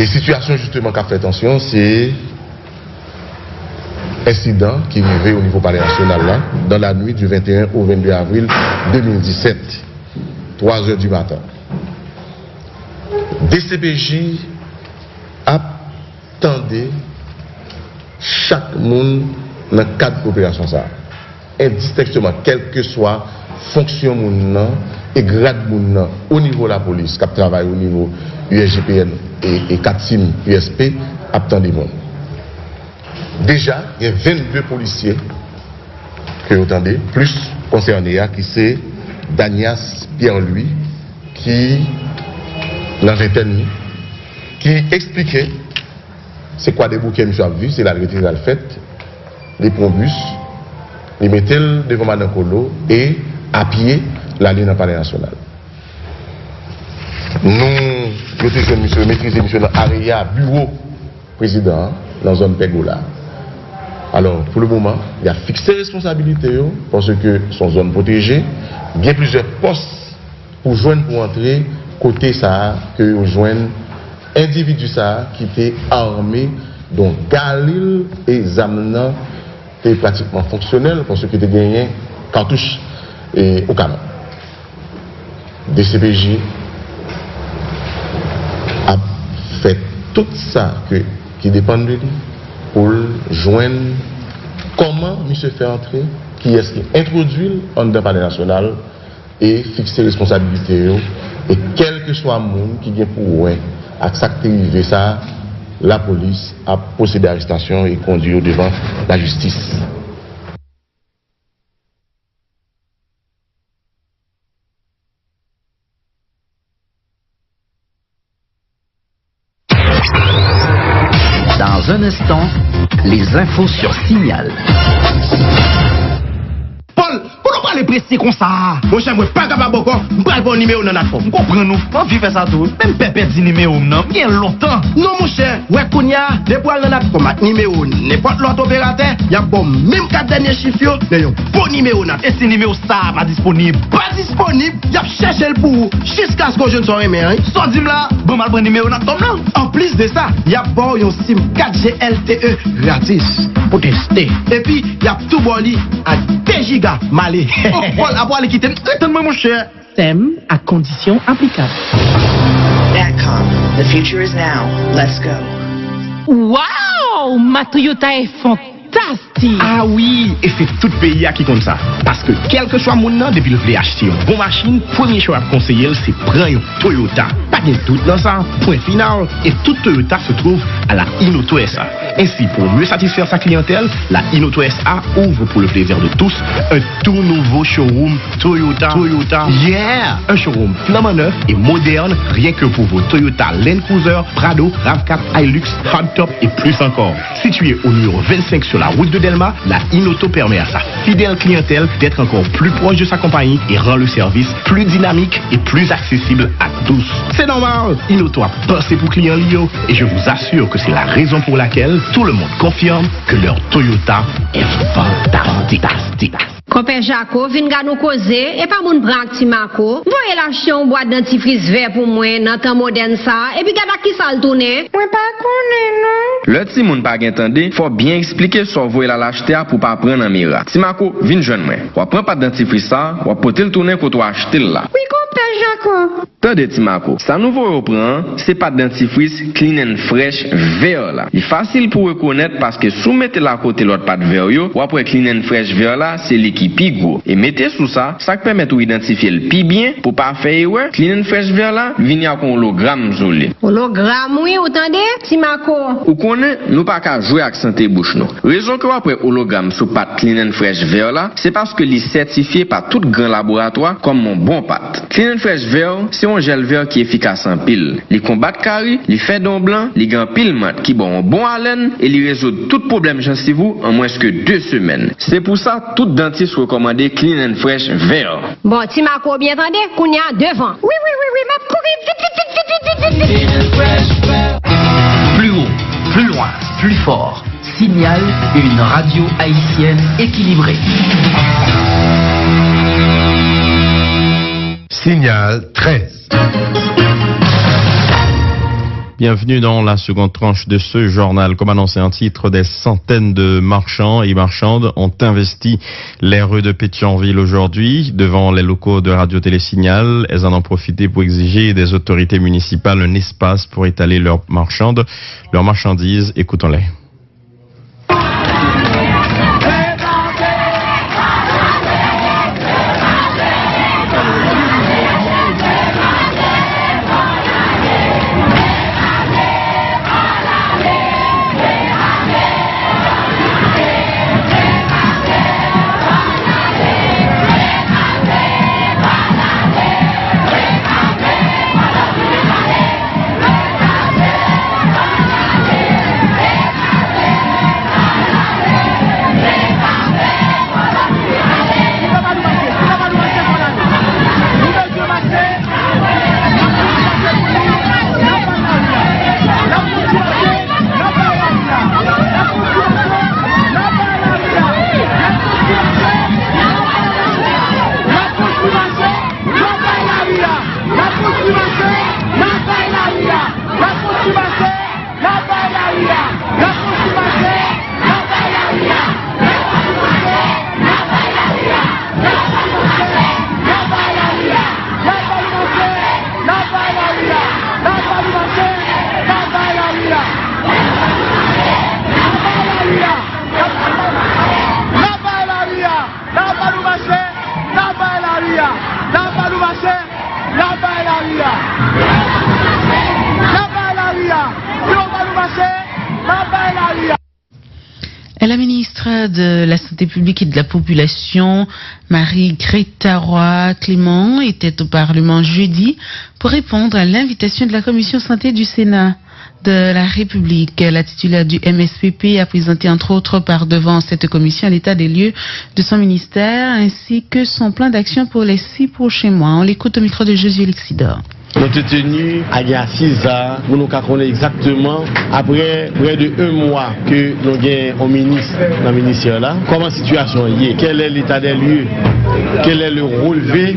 E sitiyasyon, jisteman, k ap fè tansyon, se ensidan ki rive o nivo Palè Nasyonal la, dans la nuit du vingt et un au vingt-deux avril deux mille dix-sept, trois heures du matin. D C P J ap tande chak moun nan kad operasyon sa a, endistenkteman, kèlkeswa fonksyon moun nan e grad moun nan o nivo lapolis k ap travay o nivo U S G P N e, e kat tim U S P ap tande moun. Deja, gen vennde polisye ke yo tande, plis konsène a, ki se Danias Pierre Louis, ki nan ventèn li, ki eksplike se Kwadèboukè misye ap viv, se la l rete, la l fèt, li pran bis, li mete l devan Madan Kolo e a pye l ale nan Palè Nasyonal. Nou, yo te jwenn misye, yo metrize misye nan areya biwo prezidan an, nan zòn Pègola. Alò, pou le moman, y ap fikse responsabilite yo, paske se yon zòn pwoteje, gen plizyè pòs pou jwenn, pou antre kote sa a ke yo jwenn endividi sa a ki te ame, donk, galil e zam nan te pratikman fonksyonèl, paske te genyen katouch e o kanon. D C P J ap fè tout sa ke, ki depann de li pou l jwenn kòman misye fè antre, kiyès ki entwodui l anndan Palè Nasyonal e fikse responsabilite yo. E kèlkeswa moun ki gen pou wè ak sa k te rive sa a, lapolis ap pwosede arestasyon e kondui yo devan lajistis. Dans un instant, les infos sur Signal. Paul, pou nou pale prese konsa a? Monchè, mwen pa kapab ankò, m pral ba w nimewo nan Natcom. M konprann ou, m anvi fè sa tou wi, men m pè pèdi nimewo m nan, m gen l lontan. Non monchè, wè kounye a, depi w al nan Natcom ak nimewo nenpòt lòt operatè, y ap ba w menm kat dènye chif yo nan yon bon nimewo Natcom. E si nimewo sa a pa disponib? Pa disponib, y ap chèche l pou ou jiskaske w jwenn sa w renmen an wi. Sa w di m la a? Ban m al pran nimewo Natcom nan. Anplis de sa, y ap ba w yon sim kat G L T E gratis pou teste. Epi, y ap tou ba w li a de giga. M ale. Oh, Paul, apa w ale kite m? Ret tann mwen, monchè. Tèm ak kondisyon aplikab. Natcom, the future is now. Let's go. Wow! Ma Toyota est fantastique! Ah wi, e se tout peyi a ki konn sa. Paske kèlkeswa moun nan, depi l vle achte yon bon machin, premye chwa y ap konseye l se pran yon Toyota. Pa gen dout nan sa, pwen final. Et tout Toyota se trouve à la Inoto S A. Ainsi, pour mieux satisfaire sa clientèle, la Inoto S A ouvre pour le plaisir de tous un tout nouveau showroom Toyota. Toyota. Yeah! Un showroom flambant neuf et moderne, rien que pour vos Toyota Land Cruiser, Prado, RAV quatre, Hilux, Hardtop et plus encore. Situé au numéro vingt-cinq sur la route de Delma, la Inoto permet à sa fidèle clientèle d'être encore plus proche de sa compagnie et rend le service plus dynamique et plus accessible à tous. C'est normal, Inoto a pensé pour client li yo, et je vous assure que c'est la raison pour laquelle tout le monde confirme que leur Toyota est fantastique. Konpè Jako, vin gad yon koze, e pa moun pran ak Ti Mako. Voye l achte yon bwat dantifris vè pou mwen nan tan modèn sa a, epi gad ak kisa l tounen. Mwen pa konnen non. Lè timoun pa gen tande, fò w byen eksplike sa w voye l al achte a pou pa pran nan mera. Ti Mako, vin jwenn mwen. W ap pran pat dantifris sa a, w ap pote l tounen kote w achte l la. Wi, konpè Jako. Tande, Ti Mako, sa nou voye w pran an, se pat dantifris Clean and Fresh vè la. Li fasil pou rekonèt paske si w mete l akote lòt pat vè yo, w ap wè Clean and Fresh vè la, se li ki pi gwo. E mete sou sa, sa k pèmèt ou idantifye l pi byen, pou w pa fè erè, Clean and Fresh vè la vini ak yon ologram sou li. Ologram wi, ou tande, Ti Mako? Ou konnen, nou pa ka jwe ak sante bouch nou. Rezon ke w ap wè ologram sou pat Clean and Fresh vè la, se paske li sètifye pa tout gran laboratwa kòm yon bon pat. Clean and Fresh vè se yon jèl vè ki efikas anpil. Li konbat kari, li fè dan w blan, li gen anpil mant ki ba w yon bon alèn e li rezoud tout pwoblèm jansiv ou an mwens ke de semèn. Se pou sa, tout dantis rekòmande Clean and Fresh vè. Bon, Ti Mako byen tande, kounye a devan. Wi, wi, wi, wi, m ap kouri vit, vit, vit, vit, vit, vit, vit. Plus haut, plus loin, plus fort. Signal, une radio haïtienne équilibrée. Signal treize. Bienvenue dans la seconde tranche de ce journal. Comme annoncé en titre, des centaines de marchands et marchandes ont investi les rues de Pétion-Ville aujourd'hui. Devant les locaux de Radio Télé Signal, elles en ont profité pour exiger des autorités municipales un espace pour étaler leurs marchandes, leurs marchandises. Écoutons-les. N ap bay lari a! N ap konstwi mache! N ap bay lari a! N ap konstwi mache! N ap bay lari a! N ap konstwi mache! N ap bay lari a! N ap konstwi mache! N ap bay lari a! N ap bay lari a! N ap konstwi mache! N ap bay lari a! N ap konstwi mache! N ap bay lari a! N ap bay lari a! N ap bay lari a! N ap bay lari a! N ap bay lari a! N ap bay lari a! N ap bay lari a! N ap bay lari a! N ap bay lari a! Si nou pa nou mache, n ap bay lari a! La ministre de la Santé publique et de la Population, Marie-Greta Roy Clément, était au Parlement jeudi pour répondre à l'invitation de la Commission Santé du Sénat de la République. La titulaire du M S P P a présenté, entre autres, par devant cette commission l'état des lieux de son ministère ainsi que son plan d'action pour les six prochains mois. On l'écoute au micro de Josué Lexidor. Nou te teni a gen asiz sa a pou nou ka konnen egzakteman, apre près de un mwa ke nou gen yon minis nan ministè la, kòman sitiyasyon an ye, quel est l'état des lieux, quel est le relevé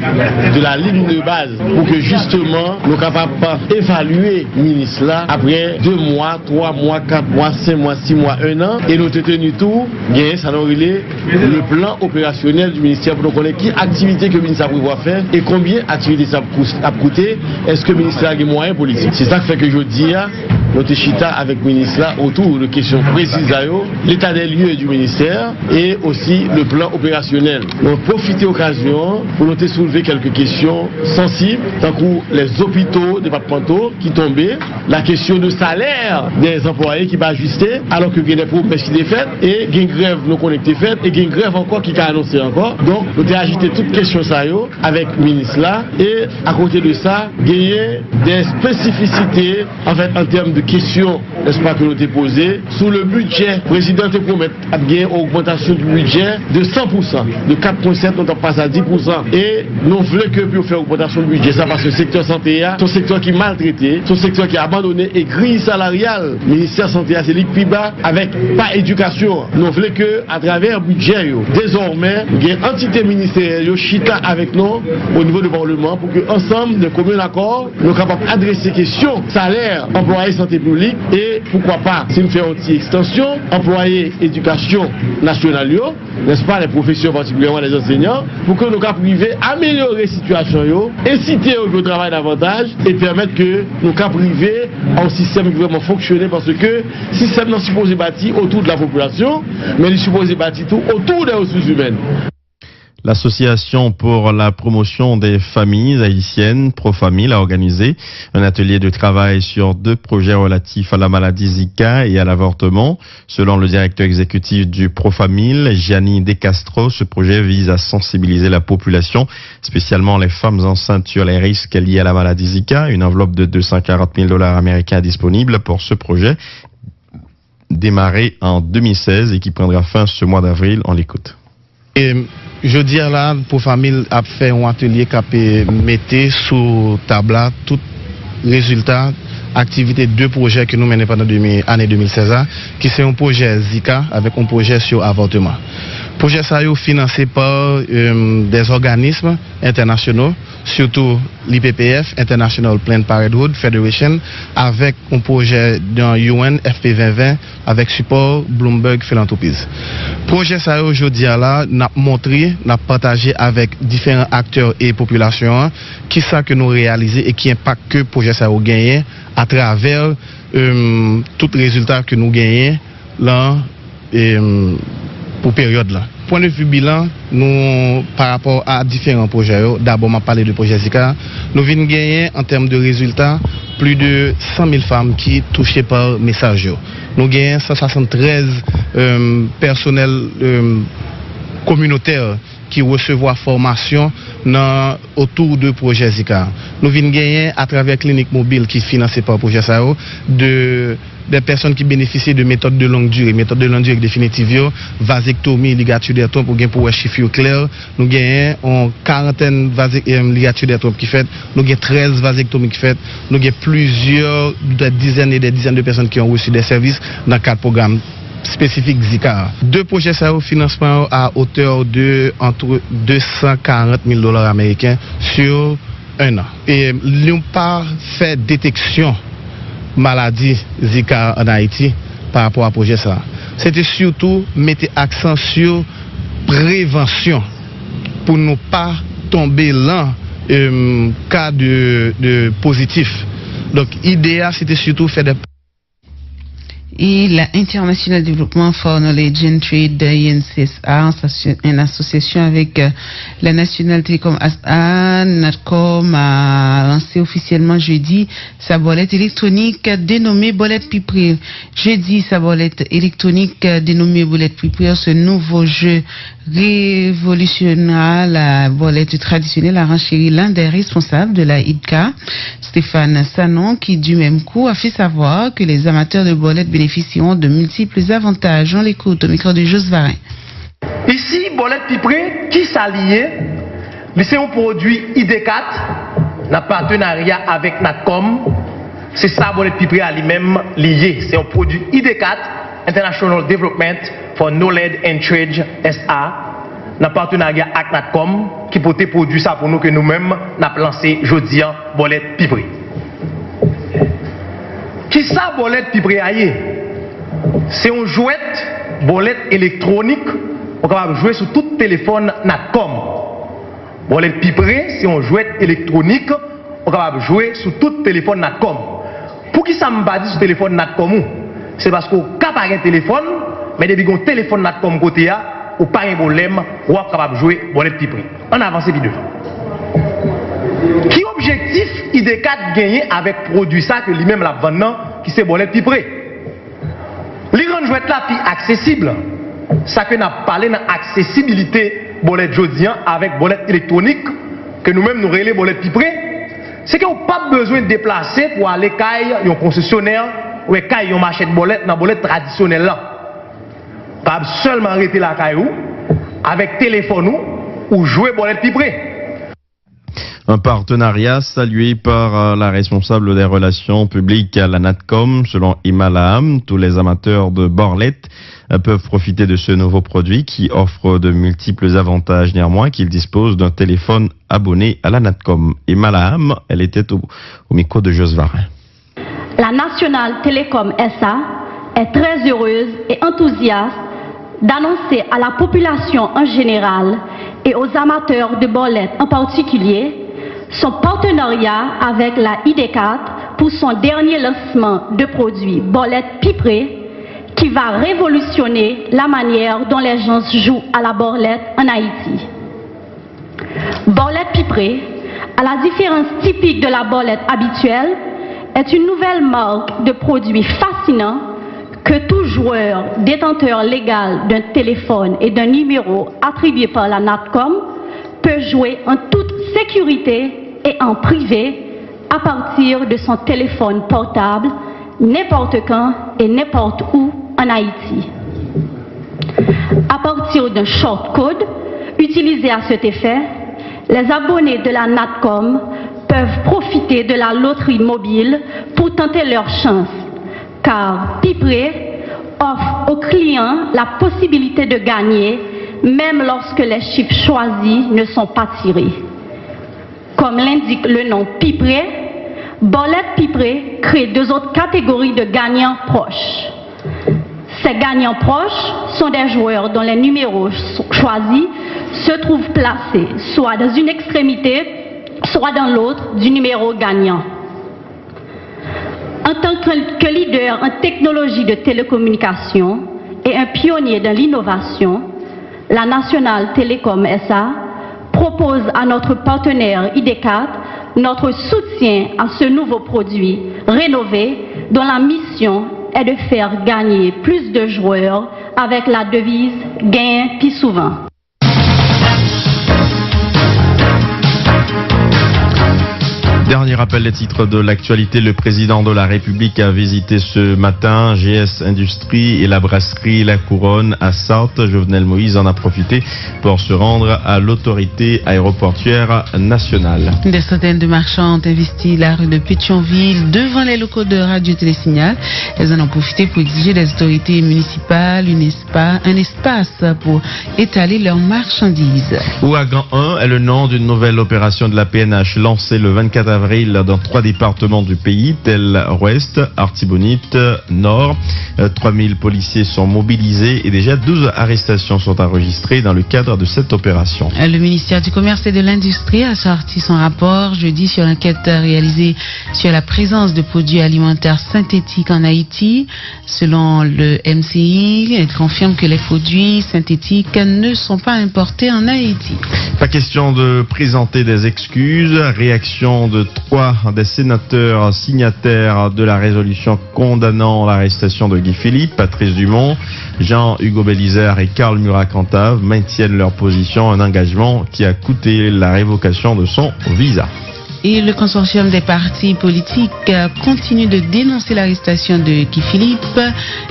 de la ligne de base, pou ke jisteman nou kapab evalye minis la apre de mwa, twa mwa, kat mwa, senk mwa, sis mwa, en an, e nou te teni tou gen sa nou rele le plan opérationnel du ministère pou nou konnen ki aktivite ke minis la prevwa fè e konbyen aktivite sa ap kous-, ap koute Èske minis la gen mwayen politik? Se sa k fè ke jodi a, nou te chita avèk minis la otou de kesyon presi sa yo, leta dè lye di ministè e osi le plan operasyonèl. Nou pwofite okazyon an pou nou te soulve kèlke kesyon sansib, tankou lè zopito depatmanto ki tonbe, la kesyon de salè dè anplwaye ki pa ajiste, alò ke gen de pwomès ki te fèt, e gen grèv nou konnen ki te fèt, e gen grèv ankò ki ka anonse ankò. Donk, nou te ajite tout kesyon sa yo avèk minis la, e akote de sa, genyen de espesifisite, anfèt, an tèm de kesyon, nèspa, ke nou te poze sou le bidjè. Prezidan te pwomèt ap gen ogmantasyon di bidjè de san pou san, de kat pwen sèt, nou t ap pase a dis pou san. E nou vle ke pou yo fè ogmantasyon di bidjè sa, paske sektè sante a, se yon sektè ki maltrete, se yon sektè ki abandone, e griy salaryal ministè sante a, se li k pi ba avèk pa edikasyon an. Nou vle ke, atravè bidjè yo, dezòmè, gen antite ministeryèl yo chita avèk nou o nivo de paleman pou ke ansanm, de komin akò, nou kapab adrese kesyon salè anplwaye sante piblik e, poukwa pa, si n fè yon ti ekstansyon, anplwaye edikasyon nasyonal yo, nèspa, lè pwofesè, patikilyèman lè zansenyan, pou ke nou kap rive amelyore sitiyasyon yo, ensite yo pou yo travay davantaj e pèmèt ke nou kap rive a yon sistèm ki vrèman fonksyone, paske sistèm nan sipoze bati otou de la popilasyon, men li sipoze bati tou otou de resous imèn. L'Association pour la promotion des familles haïtiennes, Profamil, a organisé un atelier de travail sur deux projets relatifs à la maladie Zika et à l'avortement. Selon le directeur exécutif du Profamil, Gianni De Castro, ce projet vise à sensibiliser la population, spécialement les femmes enceintes, sur les risques liés à la maladie Zika. Une enveloppe de deux cent quarante mille dollars américains est disponible pour ce projet, démarré en deux mille seize et qui prendra fin ce mois d'avril. On l'écoute. E jodi a la, Profamil ap fè yon atelye k ap e, mete sou tab la tout rezilta aktivite de pwojè ke nou mennen pandan de mil, ane de mil sèz la, ki se yon pwojè Zika avèk yon pwojè sou avòtman. Pwojè sa yo finanse pa e, des organismes internationaux, sitou l'I P P F, International Planned Parenthood Federation, avèk yon pwojè nan U N F P ven ven avèk sipò Bloomberg Philanthropies. Pwojè sa yo jodi a la, n ap montre, n ap pataje avèk diferan aktè e popilasyon an, kisa ke nou reyalize e ki enpak ke pwojè sa yo genyen atravè e, tout rezilta ke nou genyen lan e, pou peryòd la. Pwen de vi bilan, nou, pa rapò a diferan pwojè yo, dabò m ap pale de pwojè Zika, nou vin genyen an tèm de rezilta, plis de san mil fanm ki touche pa mesaj yo. Nou genyen san swasanntrèz e, pèsonèl e, kominotè ki resevwa fòmasyon nan otou de pwojè Zika. Nou vin genyen atravè klinik mobil ki finanse pa pwojè sa yo, de de pèsonn ki benefisye de metòd de long dire. Metòd de long dire definitif yo, vazektomi, ligati dè twonp, ou gen pou wè chif yo klè. Nou genyen yon karantèn vaze, em, ligati dè twonp ki fèt. Nou gen trèz vazektomi ki fèt. Nou gen plizyè, dè dizèn e dè dizèn de pèsonn ki ont reçu des services dans le cadre pwogram espesifik Zika a. De pwojè sa yo, finansman yo a otè de entre deux cent quarante mille dollars américains sur un an. E nou pa fè deteksyon maladi Zika an Ayiti pa rapò a pwojè sa a. Se te sitou mete aksan sou prevansyon pou nou pa tonbe lan em, ka de, de pozitif. Donk, ide a, se te sitou fè de Et la International Development for Knowledge and Trade, I N C S A, en associ- en association avec euh, la National Telecom S A, Natcom, a lancé officiellement jeudi sa bòlèt électronique dénommée Bòlèt Pi Pre. Jeudi, sa bòlèt électronique dénommée Bòlèt Pi Pre, ce nouveau jeu révolutionnera la bòlèt traditionnelle, a renchéri l'un des responsables de la I D C A, Stéphane Sanon, qui du même coup a fait savoir que les amateurs de bòlèt bénéficieront de multiples avantages. On l'écoute au micro de Jos Varin. Isi, bòlèt pi pre, kisa li ye? Li se yon pwodui I D kat nan patenarya avèk Natcom. Se sa bòlèt pi pre a li menm li ye. Se yon pwodui I D kat, International Development for Knowledge and Trade S A, nan patenarya ak Natcom, ki pote pwodui sa pou nou ke nou menm n ap lanse jodi a, bòlèt pi pre. Kisa bòlèt pi pre a ye? Se yon jwèt bòlèt elektwonik ou kapab jwe sou tout telefòn Natcom. Bòlèt pi pre se yon jwèt elektwonik Ou kapab jwe sou tout telefòn Natcom. Poukisa m pa di sou telefòn Natcom ou? Se paske ou ka pa gen telefòn, men depi gen yon telefòn Natcom kote a, ou pa gen pwoblèm, w ap kapab jwe bòlèt pi pre. Ann avanse pi devan. Ki objektif I D kat genyen avèk pwodui sa ke li menm l ap vann nan, ki se bòlèt pi pre? Li rann jwèt la pi aksesib. Sa ke n ap pale nan aksesibilite bòlèt jodi a avèk bòlèt elektwonik ke nou menm nou rele bòlèt pi pre, se ke w p ap bezwen deplase pou ale kay yon konsesyonè oubyen kay yon machèt bòlèt nan bòlèt tradisyonèl la. W kapab sèlman rete lakay ou, avèk telefòn ou, ou jwe bòlèt pi pre. Un partenariat salué par euh, la responsable des relations publiques à la Natcom. Selon Emma Laham, tous les amateurs de borlette euh, peuvent profiter de ce nouveau produit qui offre de multiples avantages. Néanmoins, qu'il dispose d'un téléphone abonné à la Natcom. Emma Laham, elle était au, au micro de Jos Varin. La Nationale Télécom S A est très heureuse et enthousiaste d'annoncer à la population en général et aux amateurs de borlette en particulier son partenariat avec la I D kat pour son dernier lancement de produit Borlette Pi Pré qui va révolutionner la manière dont les gens jouent à la borlette en Haïti. Bòlèt pi pre, à la différence typique de la borlette habituelle, est une nouvelle marque de produit fascinant que tout joueur détenteur légal d'un téléphone et d'un numéro attribué par la Natcom peut jouer en toute sécurité et en privé à partir de son téléphone portable n'importe quand et n'importe où en Haïti. À partir d'un short code utilisé à cet effet, les abonnés de la Natcom peuvent profiter de la loterie mobile pour tenter leur chance, car Pipré offre aux clients la possibilité de gagner même lorsque les chiffres choisis ne sont pas tirés. Comme l'indique le nom Pipré, Borlette Pipré crée deux autres catégories de gagnants proches. Ces gagnants proches sont des joueurs dont les numéros choisis se trouvent placés soit dans une extrémité, soit dans l'autre du numéro gagnant. En tant que leader en technologie de télécommunication et un pionnier dans l'innovation, la Nationale Télécom S A propose à notre partenaire I D kat notre soutien à ce nouveau produit rénové dont la mission est de faire gagner plus de joueurs avec la devise Genyen pi souvan. Dernier rappel des titres de l'actualité, le président de la République a visité ce matin G S Industries et la brasserie La Couronne à Sarthe. Jovenel Moïse en a profité pour se rendre à l'autorité aéroportuaire nationale. Des centaines de marchands ont investi la rue de Pétionville devant les locaux de Radio Télésignal. Elles en ont profité pour exiger des autorités municipales une espa- un espace pour étaler leurs marchandises. Ouragan un est le nom d'une nouvelle opération de la P N H lancée le vingt-quatre avril dans trois départements du pays, tels Ouest, Artibonite, Nord. Euh, trois mille policiers sont mobilisés et déjà douze arrestations sont enregistrées dans le cadre de cette opération. Le ministère du Commerce et de l'Industrie a sorti son rapport jeudi sur l'enquête réalisée sur la présence de produits alimentaires synthétiques en Haïti. Selon le M C I, il confirme que les produits synthétiques ne sont pas importés en Haïti. Pas question de présenter des excuses. Réaction de trois des sénateurs signataires de la résolution condamnant l'arrestation de Guy Philippe, Patrice Dumont, Jean-Hugo Belizaire et Carl Murat Cantave maintiennent leur position, un engagement qui a coûté la révocation de son visa. Et le consortium des partis politiques continue de dénoncer l'arrestation de Guy Philippe.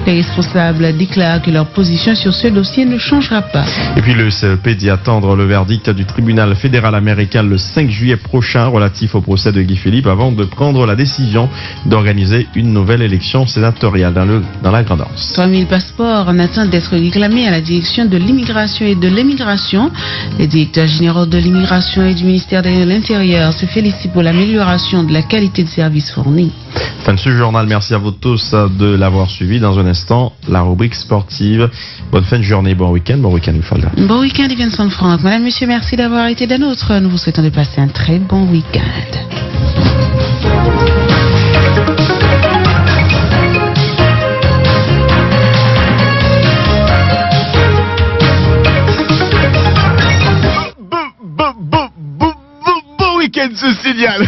Les responsables déclarent que leur position sur ce dossier ne changera pas. Et puis le C E P dit attendre le verdict du tribunal fédéral américain le cinq juillet prochain relatif au procès de Guy Philippe avant de prendre la décision d'organiser une nouvelle élection sénatoriale dans, le, dans la Grande Anse. Trois mille passeports en attente d'être réclamés à la direction de l'immigration et de l'émigration. Les directeurs généraux de l'immigration et du ministère de l'Intérieur se félicitent pour l'amélioration de la qualité de service fourni. Fin de ce journal, merci à vous tous de l'avoir suivi. Dans un instant, la rubrique sportive. Bonne fin de journée, bon week-end, bon week-end Mifalda. Bon week-end Ivenson Franck. Madame, Monsieur, merci d'avoir été des nôtres. Nous vous souhaitons de passer un très bon week-end. Kenn sou sinyal.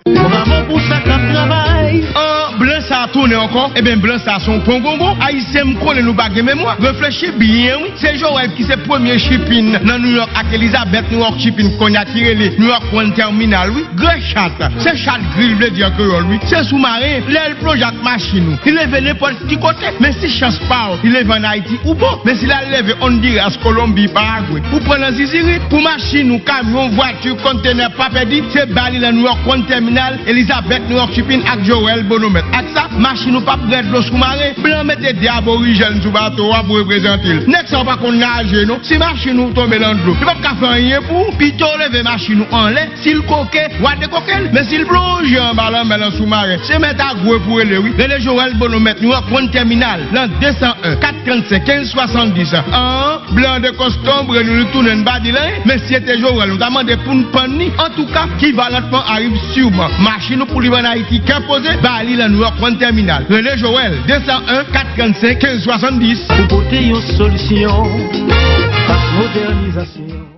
Bravo pou sa k ap travay. An, blan sa a tounen ankò. Ebyen, blan sa a se yon pongongon. Ayisyen, m konnen nou pa gen memwa. Reflechi byen, wi. Se Joel ki se premye shipping nan New York ak Elizabeth New York Shipping kounye a ki rele New York One Terminal, wi. Gre chat. Se chat gri l vle di an kreyòl, wi. Se soumaren. Lè l plonje ak machin ou, li leve nenpòt ki kote. Men si chans pa w, li leve ann Ayiti, ou bon. Men si l al leve Honduras, Kolonbi, Paragwe, ou pran nan zizirit. Pou machin ou, kamyon, vwati, konntenè, pa pèdi, se ba li nan New York One Terminal, Elizabeth New York Shipping ak Joel Bonomèt. Ak sa, machin ou p ap bwè dlo soumaren. Blan mete de aborijèn sou bato a pou reprezante l. Nèg sa yo pa konn naje, non. Si machin ou tonbe nan dlo, yo p ap ka fè anyen pou ou. Pito w leve machin ou anlè. Si l koke, w a dekoke l. Men si l plonje anba lanmè nan soumaren, se mèt Agwe pou rele, wi. Rele Joel Bonomèt, New York One Terminal, nan de san en, kat trannsenk, kenz swasanndis. An, blan dekonstonbre nou, li tounen, n pa di l anyen. Men si se te Joel, nou ta mande pou n pann li. Antouka, ki va lantman arive siman. Machin ou pou li ann Ayiti, kè poze, ba li nan New York One Terminal. Rele Joel, de san en, kat trannsenk, kenz swasanndis. Pou pote yon solisyon, fas modènizasyon.